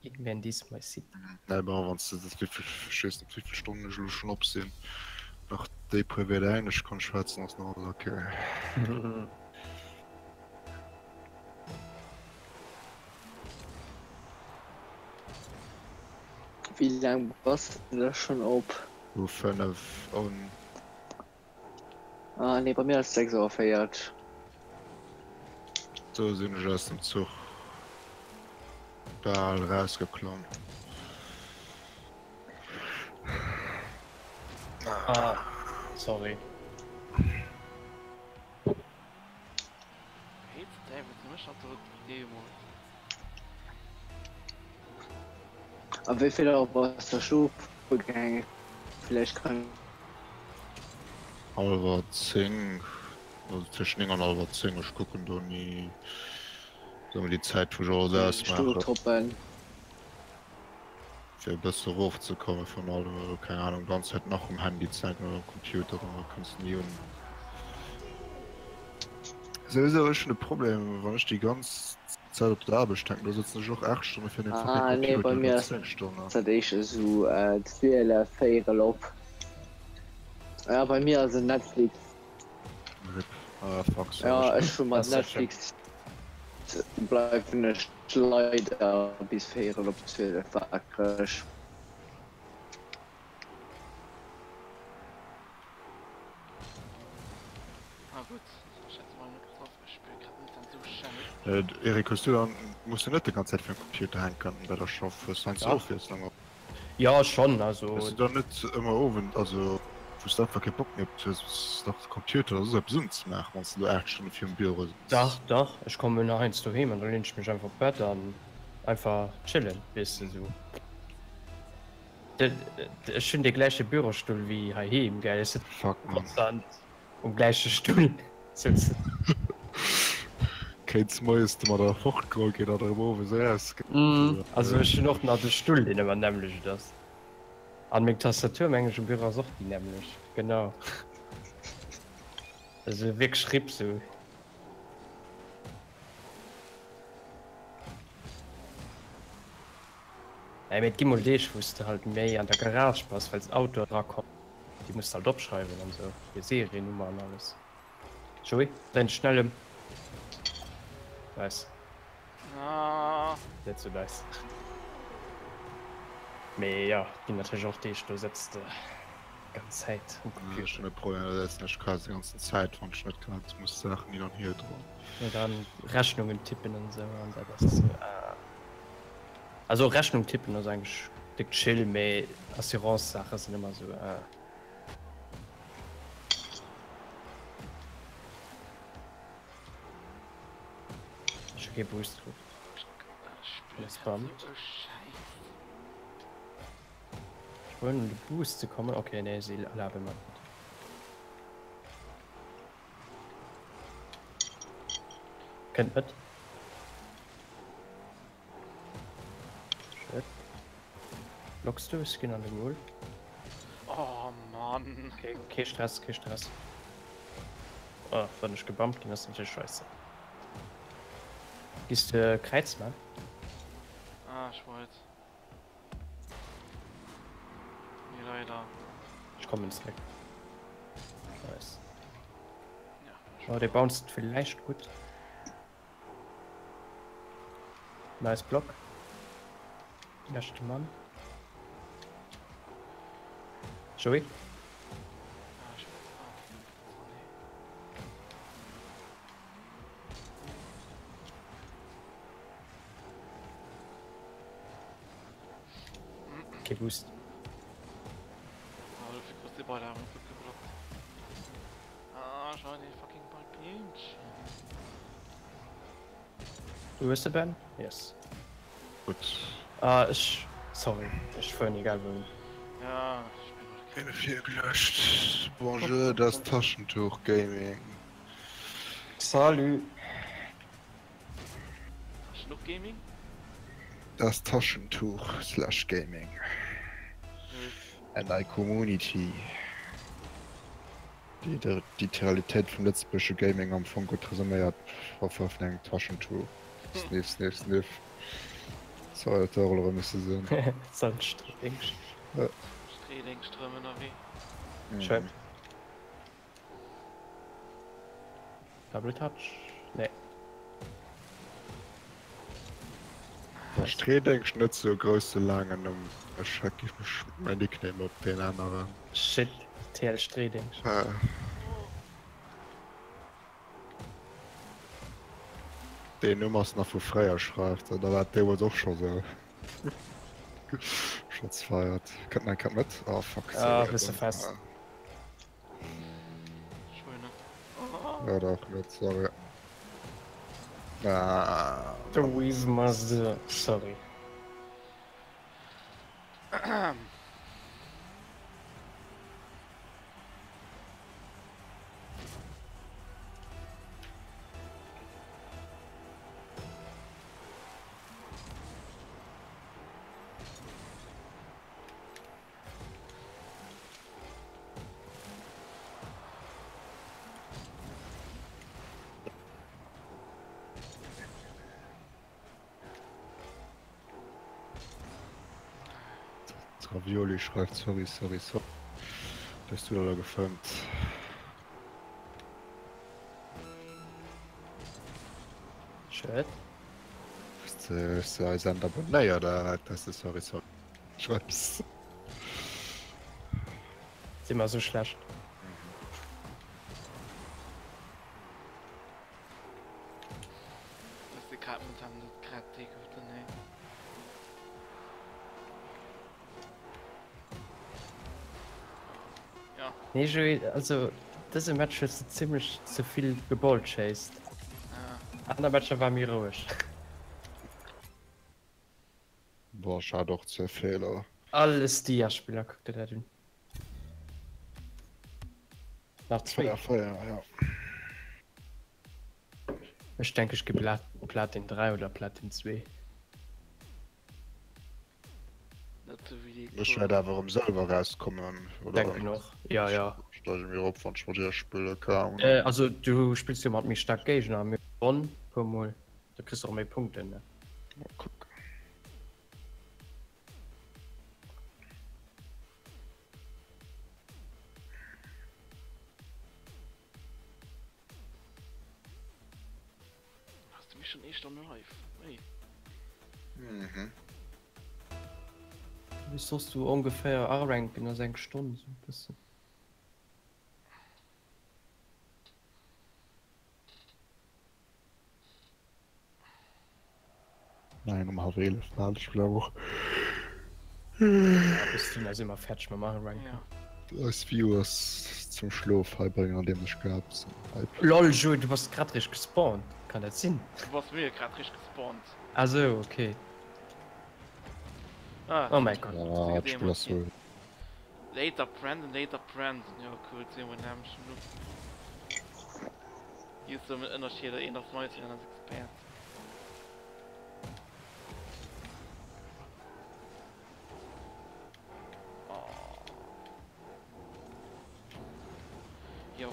Irgendwann dies my seat. Nee, bon, wann s de dat wéivill, ech weess net wéivill Stonnen ech elo schonn op sinn, nach déi puer Wierder Englesch kann schwätzen, ass nach alles ok. Wéi laang bass de da schonn op? Vu 5 un. Ah nee, bei mir ass 6 Auer 40. Do sinn ech aus dem Zuch bal rausgeklomm. Ah, sorry. A wéi vill Auer bass de schlofe gaangen? Vläicht kann. Hallwer 10, also tëscht 9 an hallwer 10, ech kucken do ni, soe mer déi Zäit wou ech alles ausmaachen. Fir e bësse erofzekomme vun allem, elo keng Ahnung, ganz Zäit nach um Handy ze hänken oder um Computer, da kënns de ni un. Souwisou, ech hunn e Problem, wann ech déi ganz Zäit op der Aarbecht hänken, da sëtzen ech och 8 Stonne virun dem fucking Ah nee, Computer bei oder mir ass 10 Stonnen. dat éischter esou 12, véierel op. Ja, bei mir ass et Netflix. Rip. Ah fuck, sorry. Ja, ech hu mat Ass dat schlimm. Netflix bleiwen ech leider bis véierel op 12 waakreg. Ah gutt, ech hat mol net getraff. Ech spille grad net an sou scheit. Eric, hues du dann, muss du net déi ganz Zäit virum Computer hänken bei der Schaff? Hues du heiansdo Dach. Ofwiesslung och? Jo, schonn, also. Hues du dann net ëmmer owend, also wou s du einfach kee Bock méi op hues, nach de Computer oder soss eppes unzemaachen, wann s du do 8 Stonne virum Büro sëtz? Dach, dach, ech kommen heiansdo heem an da leen ech mech einfach op d'Bett an einfach chillen, weess de, sou. Ech hunn dee gläiche Bürostull wéi heiheem, gell, ech sëtzen Fuck, man. konstant um gläiche Stull souzen. Kéints moies domadder fortgeholl ginn an erëm owes erausgeholl. Also ech hunn och nach de Stull, deen ëmmer nämmlecht ass. An meng Tastatur, mengen ech, um Büro ass och déi nämmlecht, genau. Also wierklech RIP sou. Mee et gi mol Deeg wou s de halt méi an der Garage bass, well Autoe erakommen, déi muss de halt opschreiwen an esou, hir Seriennummer an alles. Joey, dréin dech schnell ëm. Nice. Net sou nice. Mee jo, et ginn natierlech och Deeg, do sëtz de d'ganz Zäit um Computer. Ech hunn e Problem, da sëtzen ech quasi déi ganzen Zäit, wann ech net grad muss Saachen hin an hier droen. Jo, dann Rechnungen tippen an esou an dat ass. Also Rechnung tippen ass eigentlech déck chill, mee Assurance-Saache sinn ëmmer esou ah. Ech hu kee Boost kritt. Alles bammt. Ech probieren un de Boost ze kommen. Okay, nee, si erlabe mer net. Kënnt net. Shit. Blockst du? Ech ginn an de Goal. Oh Mann. Okay, kee Stress, kee Stress. Oh, wann ech gebumpt ginn, ass natierlech scheisse. Gis de Kräiz man? Ah, ech wollt. Nee, leider. Ech kommen zréck. Nice. Ja. Oh, dee bounced villäicht gutt. Nice Block. Leschte Mann. Joey? Okay, Boost. Du hues de Ben? Yes. Gutt. Ah, ech. Sorry, ech fueren egal wouhin. Ja, ech bin och Keen virgelöscht. Bonjour, das Taschentuch Gaming. Salut. Taschentuch Gaming? Das Taschentuch slash Gaming. And I Community. Déi déi d'Realitéit vum lëtzebuergesche Gaming am Fong gutt resuméiert a Form vun engem Taschentuch. Sniff sniff sniff. Sorry, dat huet och elo erëm misse sinn. Sandstreedéngscht. Streedéngscht rëm ënnerwee. Schön. Double Touch? Nee. Der Streedéngscht net sou e grousse laangen Numm. Ech hätt géif mech mäin Nickname op deen änneren. Shit, TL Streedéngscht. Deen Numm ass nach vu fréier, schreift en. Da war et deemools och scho sou. Shots fired. Kënnt nach eng Kéier mat? Oh fuck, sorry. Ah, bist du fest. Ja, dach net, sorry. Ah, The weave must sorry. Ravioli schreift sorry sorry sorry dass du da gefilmt. Shit. Hues de eis Sender abonnéiert oder wat dass de sorry sorry schreifs? Si mer sou schlecht? Dass de grad momentan net grad déi gudden nee. Ja. Nee Joé, also dëse Match hues de zimlech ze vill geballchased. Ja. Aner Matcher war méi roueg. Boah, ech hat och ze Feeler. Alles Dia-Spiller, kuck der dat un. Nach zwéi. 4, 4, ja. Ech denke ech gi Platin 3 oder Platin 2. Ech wäert awer erëm selwer rauskommen, oder? Denken och, ja ja. Steige mir op wann ech mat dir spille kann. Also du spills jo mat méi staark Géigner, mir hu gewonn puer mol, da kriss de och méi Punkten ne. Mal kucken. Mir schon ee Stonn live. Hey. Mhm. Wéi soss du ongeféier aranken ass eng Stonn sou e bëssen. Nein, um halb 11 bal ech blau och. Ja, bis dunner si mer fäerdeg mam Aranken. Ja. Eis Viewers zum Schlof hei bréngen an deem ech gehabt sinn. Lol Joe, du bass grad richteg gespawnt, kann dat sinn? Du bass mir grad richteg gespawnt. Ah sou, okay. Ah, Oh mäi Gott. Ah, d'Spill ass sou. Later Brandon, later Brandon. Ja cool, sinn wir nämlich nur. Hier ist so ein Unterschied, een ass Meister, een ass Expert. Oh. Jo.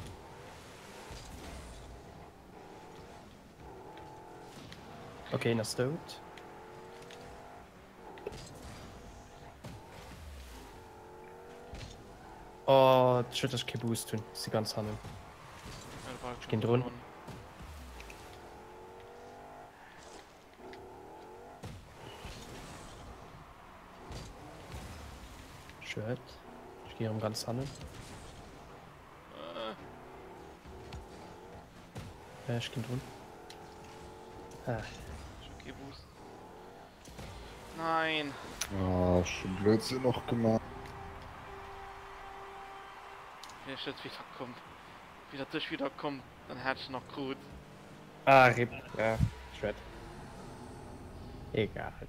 Okay, een ass dout. Oh, schued dass ech kee Boost hunn. Si ganz hannen. Ech ginn drun. Schued. Ech ginn erëm ganz hannen. Ech ginn drun. Ah. Ech hu kee Boost. Nein. Ah, schon Blödsinn och gemaach. Wär ech net wieder komm. Wéi dat dech wieder komm, dann hätt ech nach krut. Ah, rip. Ja, schued. Egal.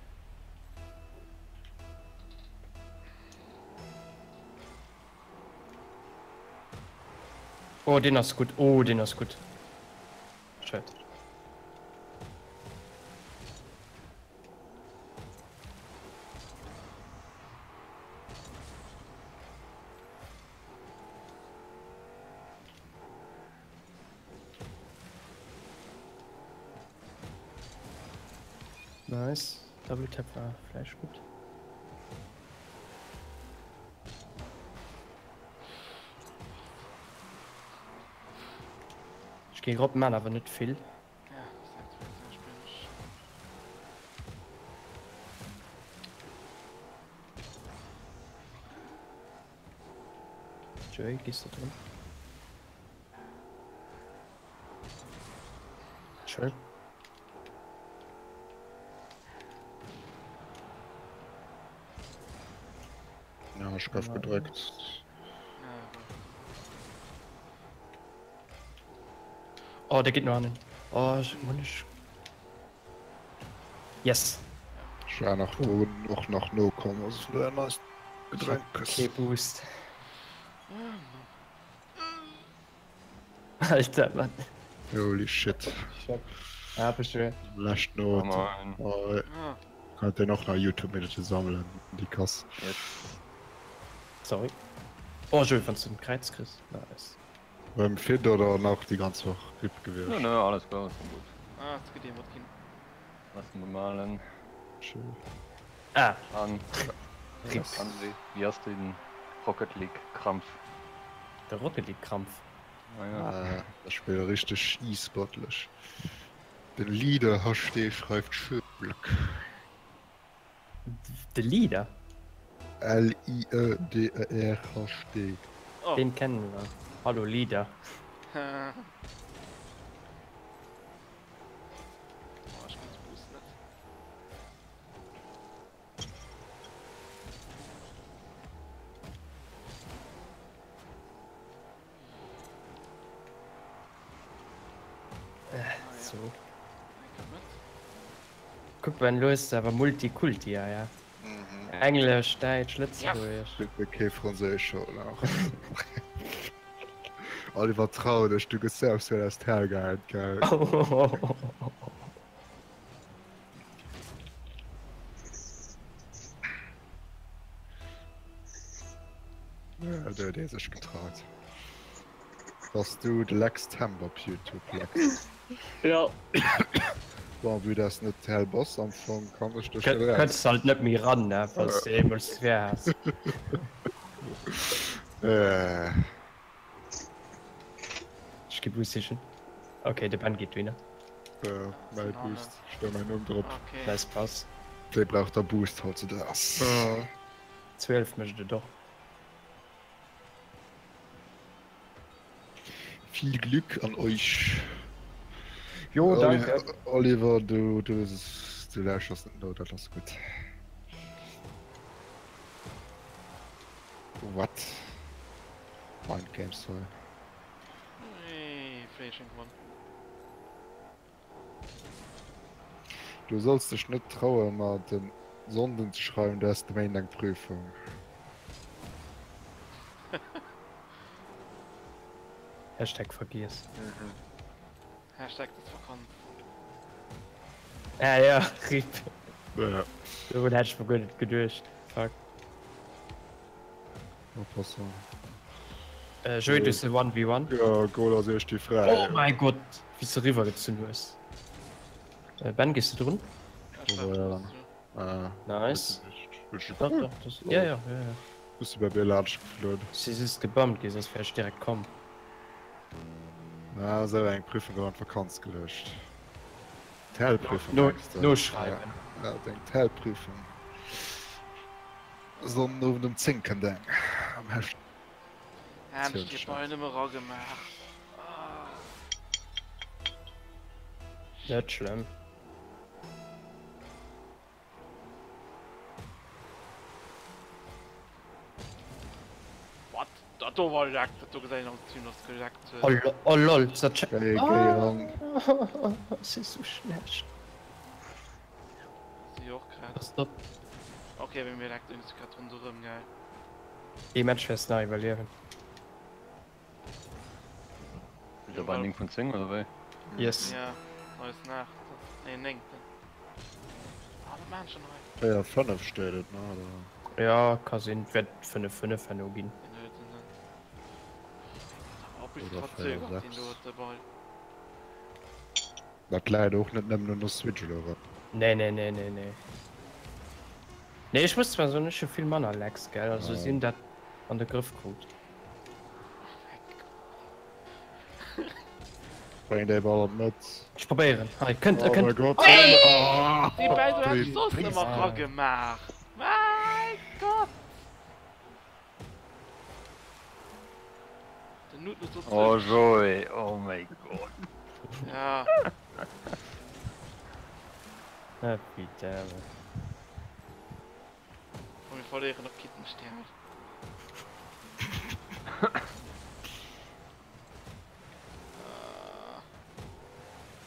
Oh, den ass gutt. Oh, den ass gutt. Schued. Nice. Double Tap war vielleicht gut. Ich gehe grob man, aber nicht viel. Joey, gehst du drin? Schön. Ja, ich gouf gedréckt. Oh, der geht nur an. Oh, ich, ich... Yes. Ech war nach do och nach nokomm, also vun dohier nice Gedrénk. Kee Boost. Alter, Mann. Holy shit. Ja, bestimmt. Lescht Not. Oh, Kann den och nach YouTube Minuten sammeln, die Kass. Yes. Sorry. Oh, Jules, wann du den Kreiz kriegst. Nice. Beim Fit oder nach die ganz Woch RIP gewiescht? Nö, nö, alles klar, alles gut. Ah, jetzt geht jemand hin. Lass mal malen. Schön. Ah. An. RIP. André, wie hast du den Rocket League Krampf? Der Rocket League Krampf. Ah, ja. Ah, das Spiel richtig e-sportlich. Den Leader HD schreift Schöblöck. De Leader? L-I-E-D-E-R-H-D. Oh. Den kennen wir. Hallo Leader. Oh, ich kann Boost net. Äh, so. Kuck ben lo ist awer Multikulti ja ja. Englesch, Däitsch, Lëtzebuergesch. Bitt mir kee Franséisch oder? Oliver trau dech, du gëss selbst well aus d'Hell geheit gell. Ja, do huet ee sech getraut. Bass du de Lex Temp op Youtube, Lex? Ja. Bon, vue dass net hell bass am Fong, kann ech dech net eraus. Kënns halt net méi ran, ne, falls de eemol schwer has. Ech gi Boost sichen. Okay, de Ben geet dohinner. Mäi Boost, stell mäin Numm drop. Okay. Nice Pass. Wee brauch da Boost hautzudags? 12 mécht et och. Viel Glück an euch. Jo, danke. Oliver, du, du, du lauschers net no, dat ass gutt. What? Mind Games hei. Hey, Fläschchen gewonnen. Du solls dech net trauen mer den Sonnden ze schreiwen, du häss de Méinden eng Prüfung. Hashtag vergiess. Hashtag das Vakanz. Ah ja, rip. Ja. Dorun hätt ech mer guer net geduecht. Fuck. Oppassen. Äh, Joey, du hues e 1v1. Ja, Goal ass iech déi fräi. Oh mäi Gott, wéi s de eriwwer gezunn hues. Äh, Ben, gees du drun? Ah, Nice. Doch, doch, das, ja, ja, ja, ja. Bist du bei mir laanscht geflunn? Si just gebumpt gi, soss wär ech direkt komm. Na, sou eng Prüfung gouf an d'Vakanz geluecht. D'Teilprüfung No, mengs de? noschreiwen. Ja, deng Teilprüfung. Sonnenowend um 10 kënnt eng am Hescht. Ah, mech déi Ball nëmme ragemaach. Ah. Net schlëmm. What? Dat do war leckt, dat do gesäit een am Stream, dass geleckt huet. Oh, lo oh lol, dat check. Géi, géi ran. Oh, si sou schlecht. Si och grad. Was dat? Okay, bei mir leckt irgendwie grad ronderëm, geil. Ee Match wäers nach iwwerliewen. Da war 9 vun 10 oder wéi? Yes. Ja, eis nach. Nee, 9. Ah, wat maan ech denn hei? 4, 5 steet et, ne? Oder? Ja, ka sinn. Et wäert 5, 5 herno ginn. Oder 4, 6. Dat läit och net nëmmen un der Switch, oder wat? Nee, nee, nee, nee, nee. Nee, ech muss zwar soen, ech hu vill manner Lags, gell? Also si hunn dat an de Grëff krut. Bréng déi Ball an d'Mëtt. Ech probéieren. Hei, kënnt, e Oh kënnt. mein Gott. Déi Bäll do hätt ech soss ëmmer ragemaach. Mäi Gott! Den Nut muss soss Oh Joé, oh mäi Gott. Ja. Ah, putain. Komm mir verléieren op Kittenstern.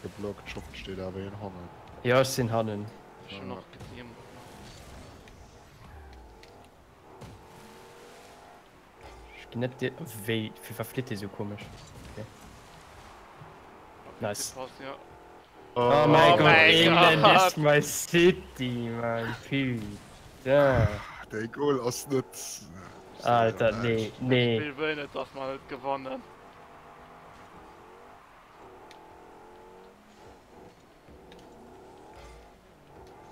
Geblockt, ech hoffen et steet awer een hannen. Jo ech sinn hannen. Ech hunn och gesinn. Ech ginn net dir wéi firwat flitt dee sou komesch? Okay. Nice. Oh Oh my Oh god, my England God. is my city man, putain. Dee Goal ass net. Alter, nee, nee. Spill wëll net, dass mer net gewannen.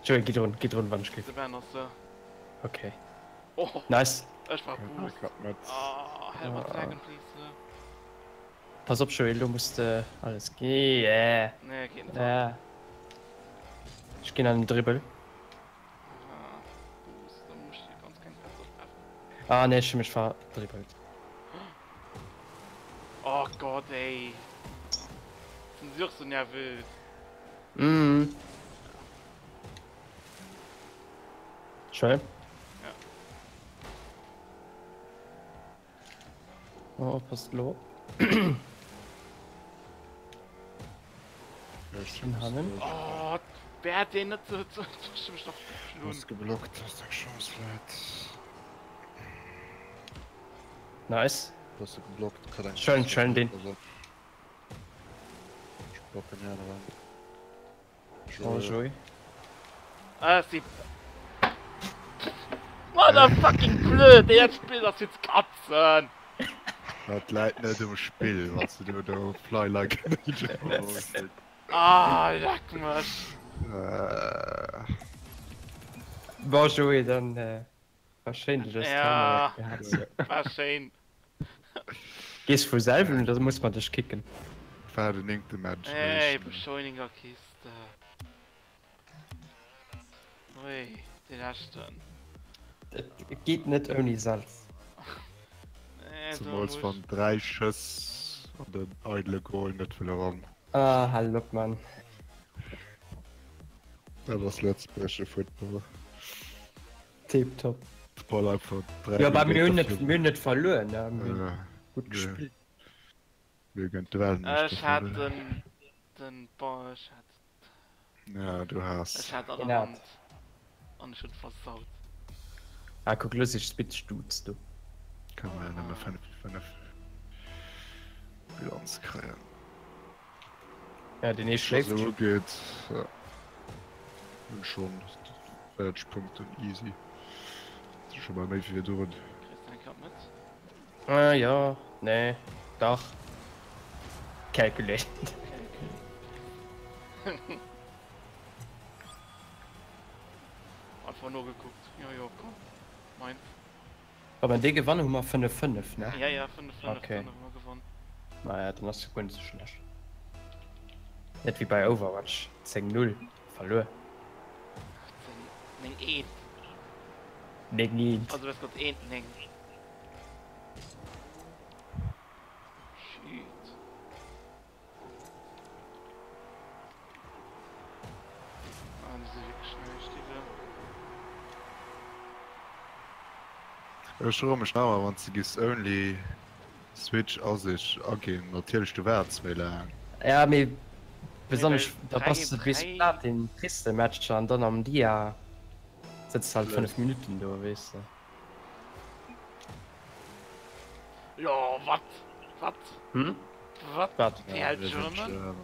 Joey, gi drun, gi drun, wann ech giff. De Ben ass se. Okay. Oh, Nice. ech war Boost. Oh, help one second, please. Pass op Joey, elo muss de alles gi. Yeah. Nee, geet net. Ja. Ech ginn an den Dribbel. Ah, Boost, da muss ich ganz keng Fenster treffen. Ah nee, ech hu mech verdribbelt. Oh Gott, ey. Sinn si och sou nervös. Mhm. Joey? Ja. Oh, passt lo. Schön hannen. Oh, wer hat den net so so so mich noch Ass geblockt, ass eng Chance Leit. Nice. Bass du geblockt, kritt eng Schön, schön den. Ech blocken hier dran. Oh, Joey. Ah, si Motherfucking blöd, déi dat Spill ass fir z'katzen. Dat läit net um Spill, wann s du do fly like an angel. Ah, leck mech. Bon, Joey, dann war schéin dech als Ja, Trainer gehat ze war schéin. Gees vu selwen oder muss man dech kicken? War den néngte Match. Ey, Beschleunigerkiste. Ui, dee leschten. Et geet net ouni Salz. Zemools wann 3 Schëss an den eidele Goal net wëlle ran. Ah, hal op Mann. Dat ass lëtzebuergesche Football. Tiptop. Ball einfach 3 Jo, bah, mir hunn net, mir hunn net verluer, ne? Mir hunn gutt gespillt. Mir géint d'Weltmeeschter Ech hat den, den, bon, ech hat Ja, du has. Ech hat an der Hand an ech hunn versaut. Ah kuck lo sech Spitz Dudes do. Kann man ja nëmme 5 5 Bilanz kréien. Ja den ee schléift schon. Ugeet ja. Hunn schon 40 Punkten easy. Schon mal méi wéi virdrun. Kriss de eng Kap mat? Ah jo, nee, dach. Calculated. Einfach nogekuckt. Jo jo, komm. Meins. Wa mer dee gewannen, hu mer 5 5, ne? Ja ja, 5 5, okay. Dann hu mer gewonnen. Naja, dann ass jo guer net sou schlecht. Net wéi bei Overwatch, 10 0, verluer. 10 9 1. 9 1. Also wes Gott 1 9. Shit. Ah, die sind wirklich schnell, Stiefel. Ech froe mech nach ëmmer, wann s de giffs only Switch a sech aginn, natierlech du waarts méi laang. Ja mee besonnesch da bass de bis Platin kriss de Matcher an dann am Dia sëtz halt 5 Minutten do weess de. Jo, wat? Wat? Hm? Wat? Wat? TL German?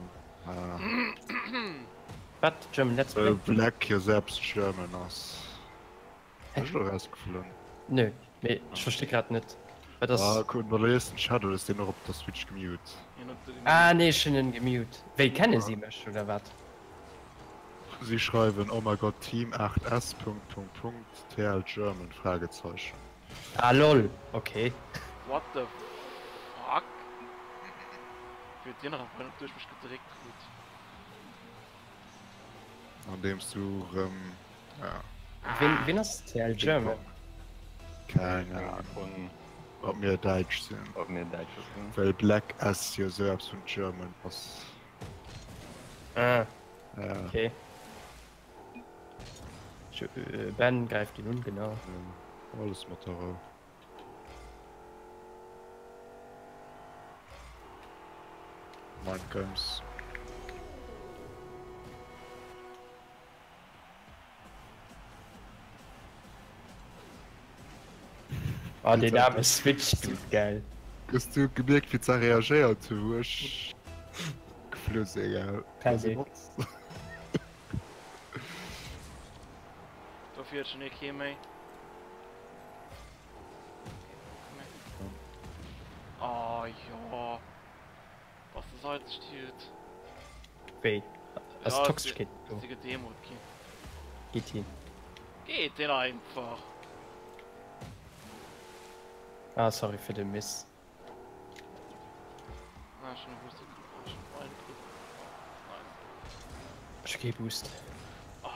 Wat? German Let's Play? Black jo selbst German ass. Ass elo erausgeflunn. Nö, mee ech versti grad net wat ass. Ah gutt, ma lies den Chat oder ass deen och op der Switch gemute? Ah nee, ech hunn en gemute. Wéi, kenne si mech oder wat? Si schreiwen, Oh my god, Team 8S Punkt Punkt Punkt TL German Fragezeichen. Ah lol, ok. What the fuck? Wéi huet deen nach einfach duerch mech gedréckt krut. Andeems du rëm, ja. Ween, ween ass TL German? Keng Ahnung. Ob mir Däitsch sinn. Ob mir Däitscher sinn. Well Black S jo sou eppes vun German ass. Ah. Ja. Okay. Ben greift ihn un, genau. Ja, alles mat der Rou. Mind Games. Ah, den arme Switch, du, geil. Hues du gemierkt wéi ze reagéiert hu wou ech geflu sinn? Egal. Panik. Dofir huet schon ee kee méi. Oh jo. Was de Seite stiehlt. Wéi? Ass Ja, Toxeschkeet do? Si gedemot ginn. Geet hin. Geet deen einfach. Ah, sorry fir de Miss. Ah, schon Boost. Ah, schon einen Boost. Nice. Ech kee Boost. Ah,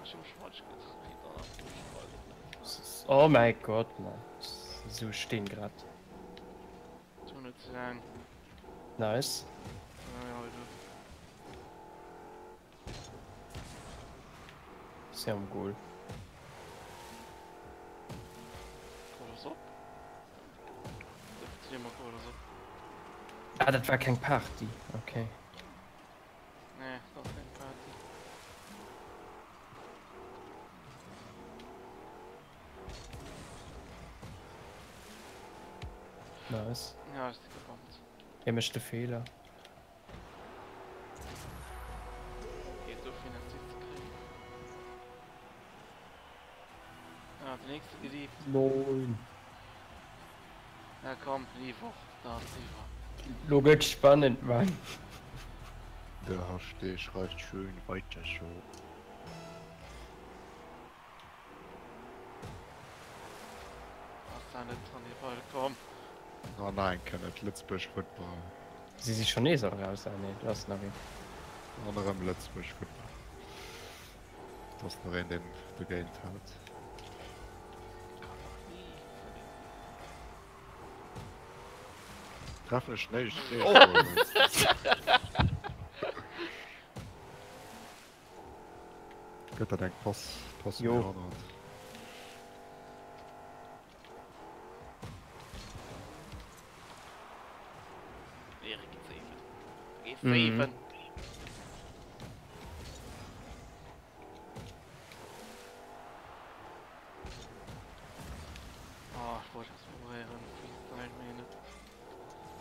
ich hab schon falsch gedreht. Ah, ich weiß nicht. Oh mein Gott, Mann. So stehen grad. Tu net ze laang. Nice. Ja, ja, du. Sehr am Goal. Oder so. Ah, dat war keng Party. Okay. Nee, dat ass keng Party. Nice. Ja, ech si gebommt. Hie mécht de Feeler. Geet dofir net si ze kréien. Ah, den nächste gelieft. Moin. Na komm, lief och, da ass iwwer. Lo gëtt spannend, Mann. Der HD schreift schön weiter so. Ass da net dran iwwer komm. Oh nein, Kenneth, Lëtzebuerg Football. Si si schon nees all raus. Ah nee, do ass nach een. An erëm Lëtzebuerg gutt. Et ass nach een deen dogéint hält. Treffen ech néischt? Nee, oh. Gëtt dat eng Pass? Pass jo. Erik geht safen. Geh safen. Mhm. Oh, ich wollte das probieren. Freestyle, meine.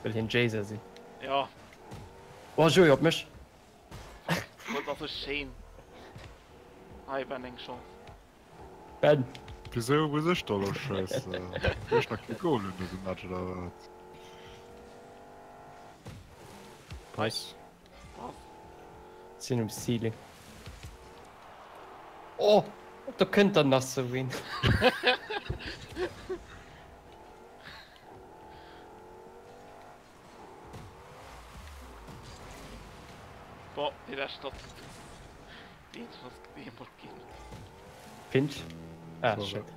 Well hien Jaser sinn. Ja. Oh, Joey, op mech! Fuck, das ass so schéin. Hei, Ben, eng Chance. Ben! Wisou muss ech da lo schéissen? Hu ech nach kee Goal un dësem Match oder wat? Pass. Sinn um Ceiling. Oh! Do kënnt der nach sou een. Bon, déi lescht ass déi eenzeg ass gedeemot ginn. Pinch? Ah, shit.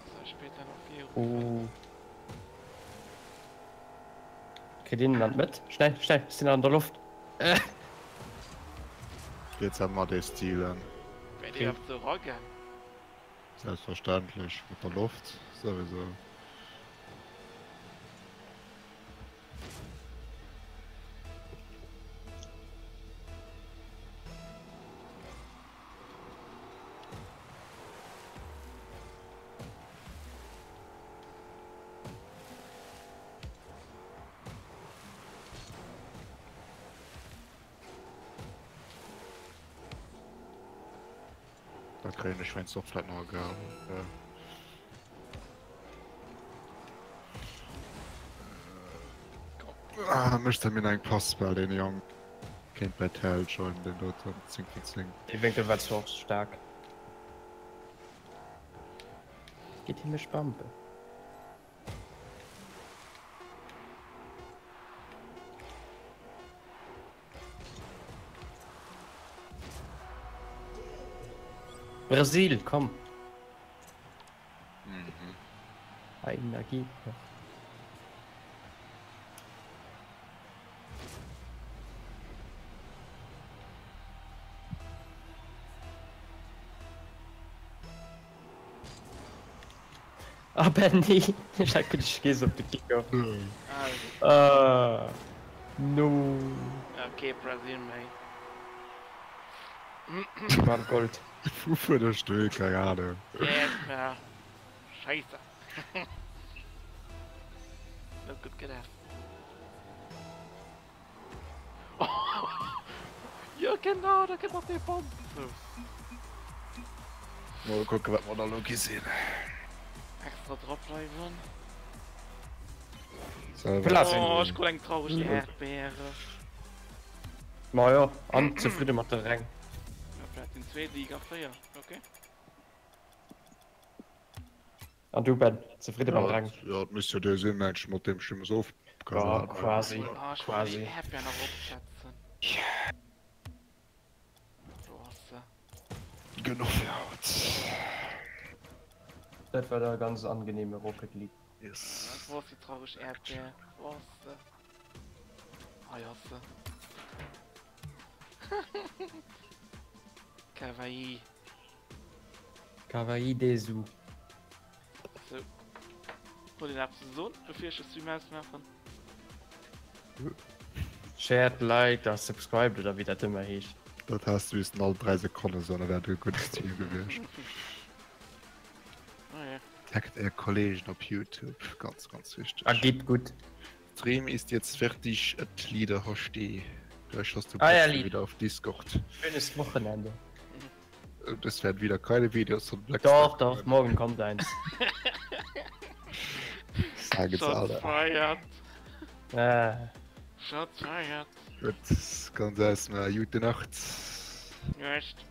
Soll ech später nach viru? Oh. Kritt een en an d'Mëtt? Schnell, schnell, ech sinn an der Loft. Geht's am mat ee Stilen. Wäert Dir awer sou ragen? Selbstverständlech, mat der Loft souwisou. Da kréien ech wéinst och vläit nach e Goal. Ah, mécht er mir nach eng Pass, well deen Jong kéint bei TL joinen, deen doten 10 vun 10. Dee Wénkel war zwar och staark. Geet hie mech bumpen? Brasil, komm! Mhm. Einer geht noch. Ah Ben, nee. Ech hat geduecht, ech gees op de Kicker. Ah, no. Okay, Brasil méi. War Gold. Wou fuer ech do hin? Keng Ahnung. Ja, Scheisse. Net gutt gelaf. Jo genau, da kënnt nach dee Band dozou. Mol kucken wat mer da lo gesinn. Extra dra bleiwen. Platz. Oh, ech krut eng traureg Äerdbeere. Ma jo, an zefridde mat de Räng. Ja, Platin 2, Liga 4, okay. An du Ben, zefridde mam Rang? Jo, et misst jo dee sinn, mensch, mat deem ech deemools ofgehal Ja, hat. quasi, Ah, ech wollt déi quasi. Äerdbeer nach opschätzen. Do ass se. Genuch fir haut. Dat war da ganz angenehme Rocket League. Yes. Wo ass déi traureg Äerdbeer? Wo ass se? Hei ass se. Kawaii. Kawaii desu. Sou. Wollt een eppes soen, bevir ech de Stream ausmaachen? Shared, liked a subscribed oder wéi dat ëmmer heescht. Dat häss du missen all 3 Sekonnen soen, da wär et e gudde Stream gewiescht. Oh je. Taggt är Kollegen op Youtube, ganz ganz wichteg. A gitt gutt. Stream ist jetzt fertig, et Lieder Hosti. Gleich hast du Ah ja, Plätze Lied. wieder auf Discord. Schönes Wochenende. Und es werden wieder keine Videos von Black Doch, doch, morgen kommt eins. Sagen sie Shots alle. fired. Ah. Shots fired. Gut, ganz erstmal gute Nacht. Echt.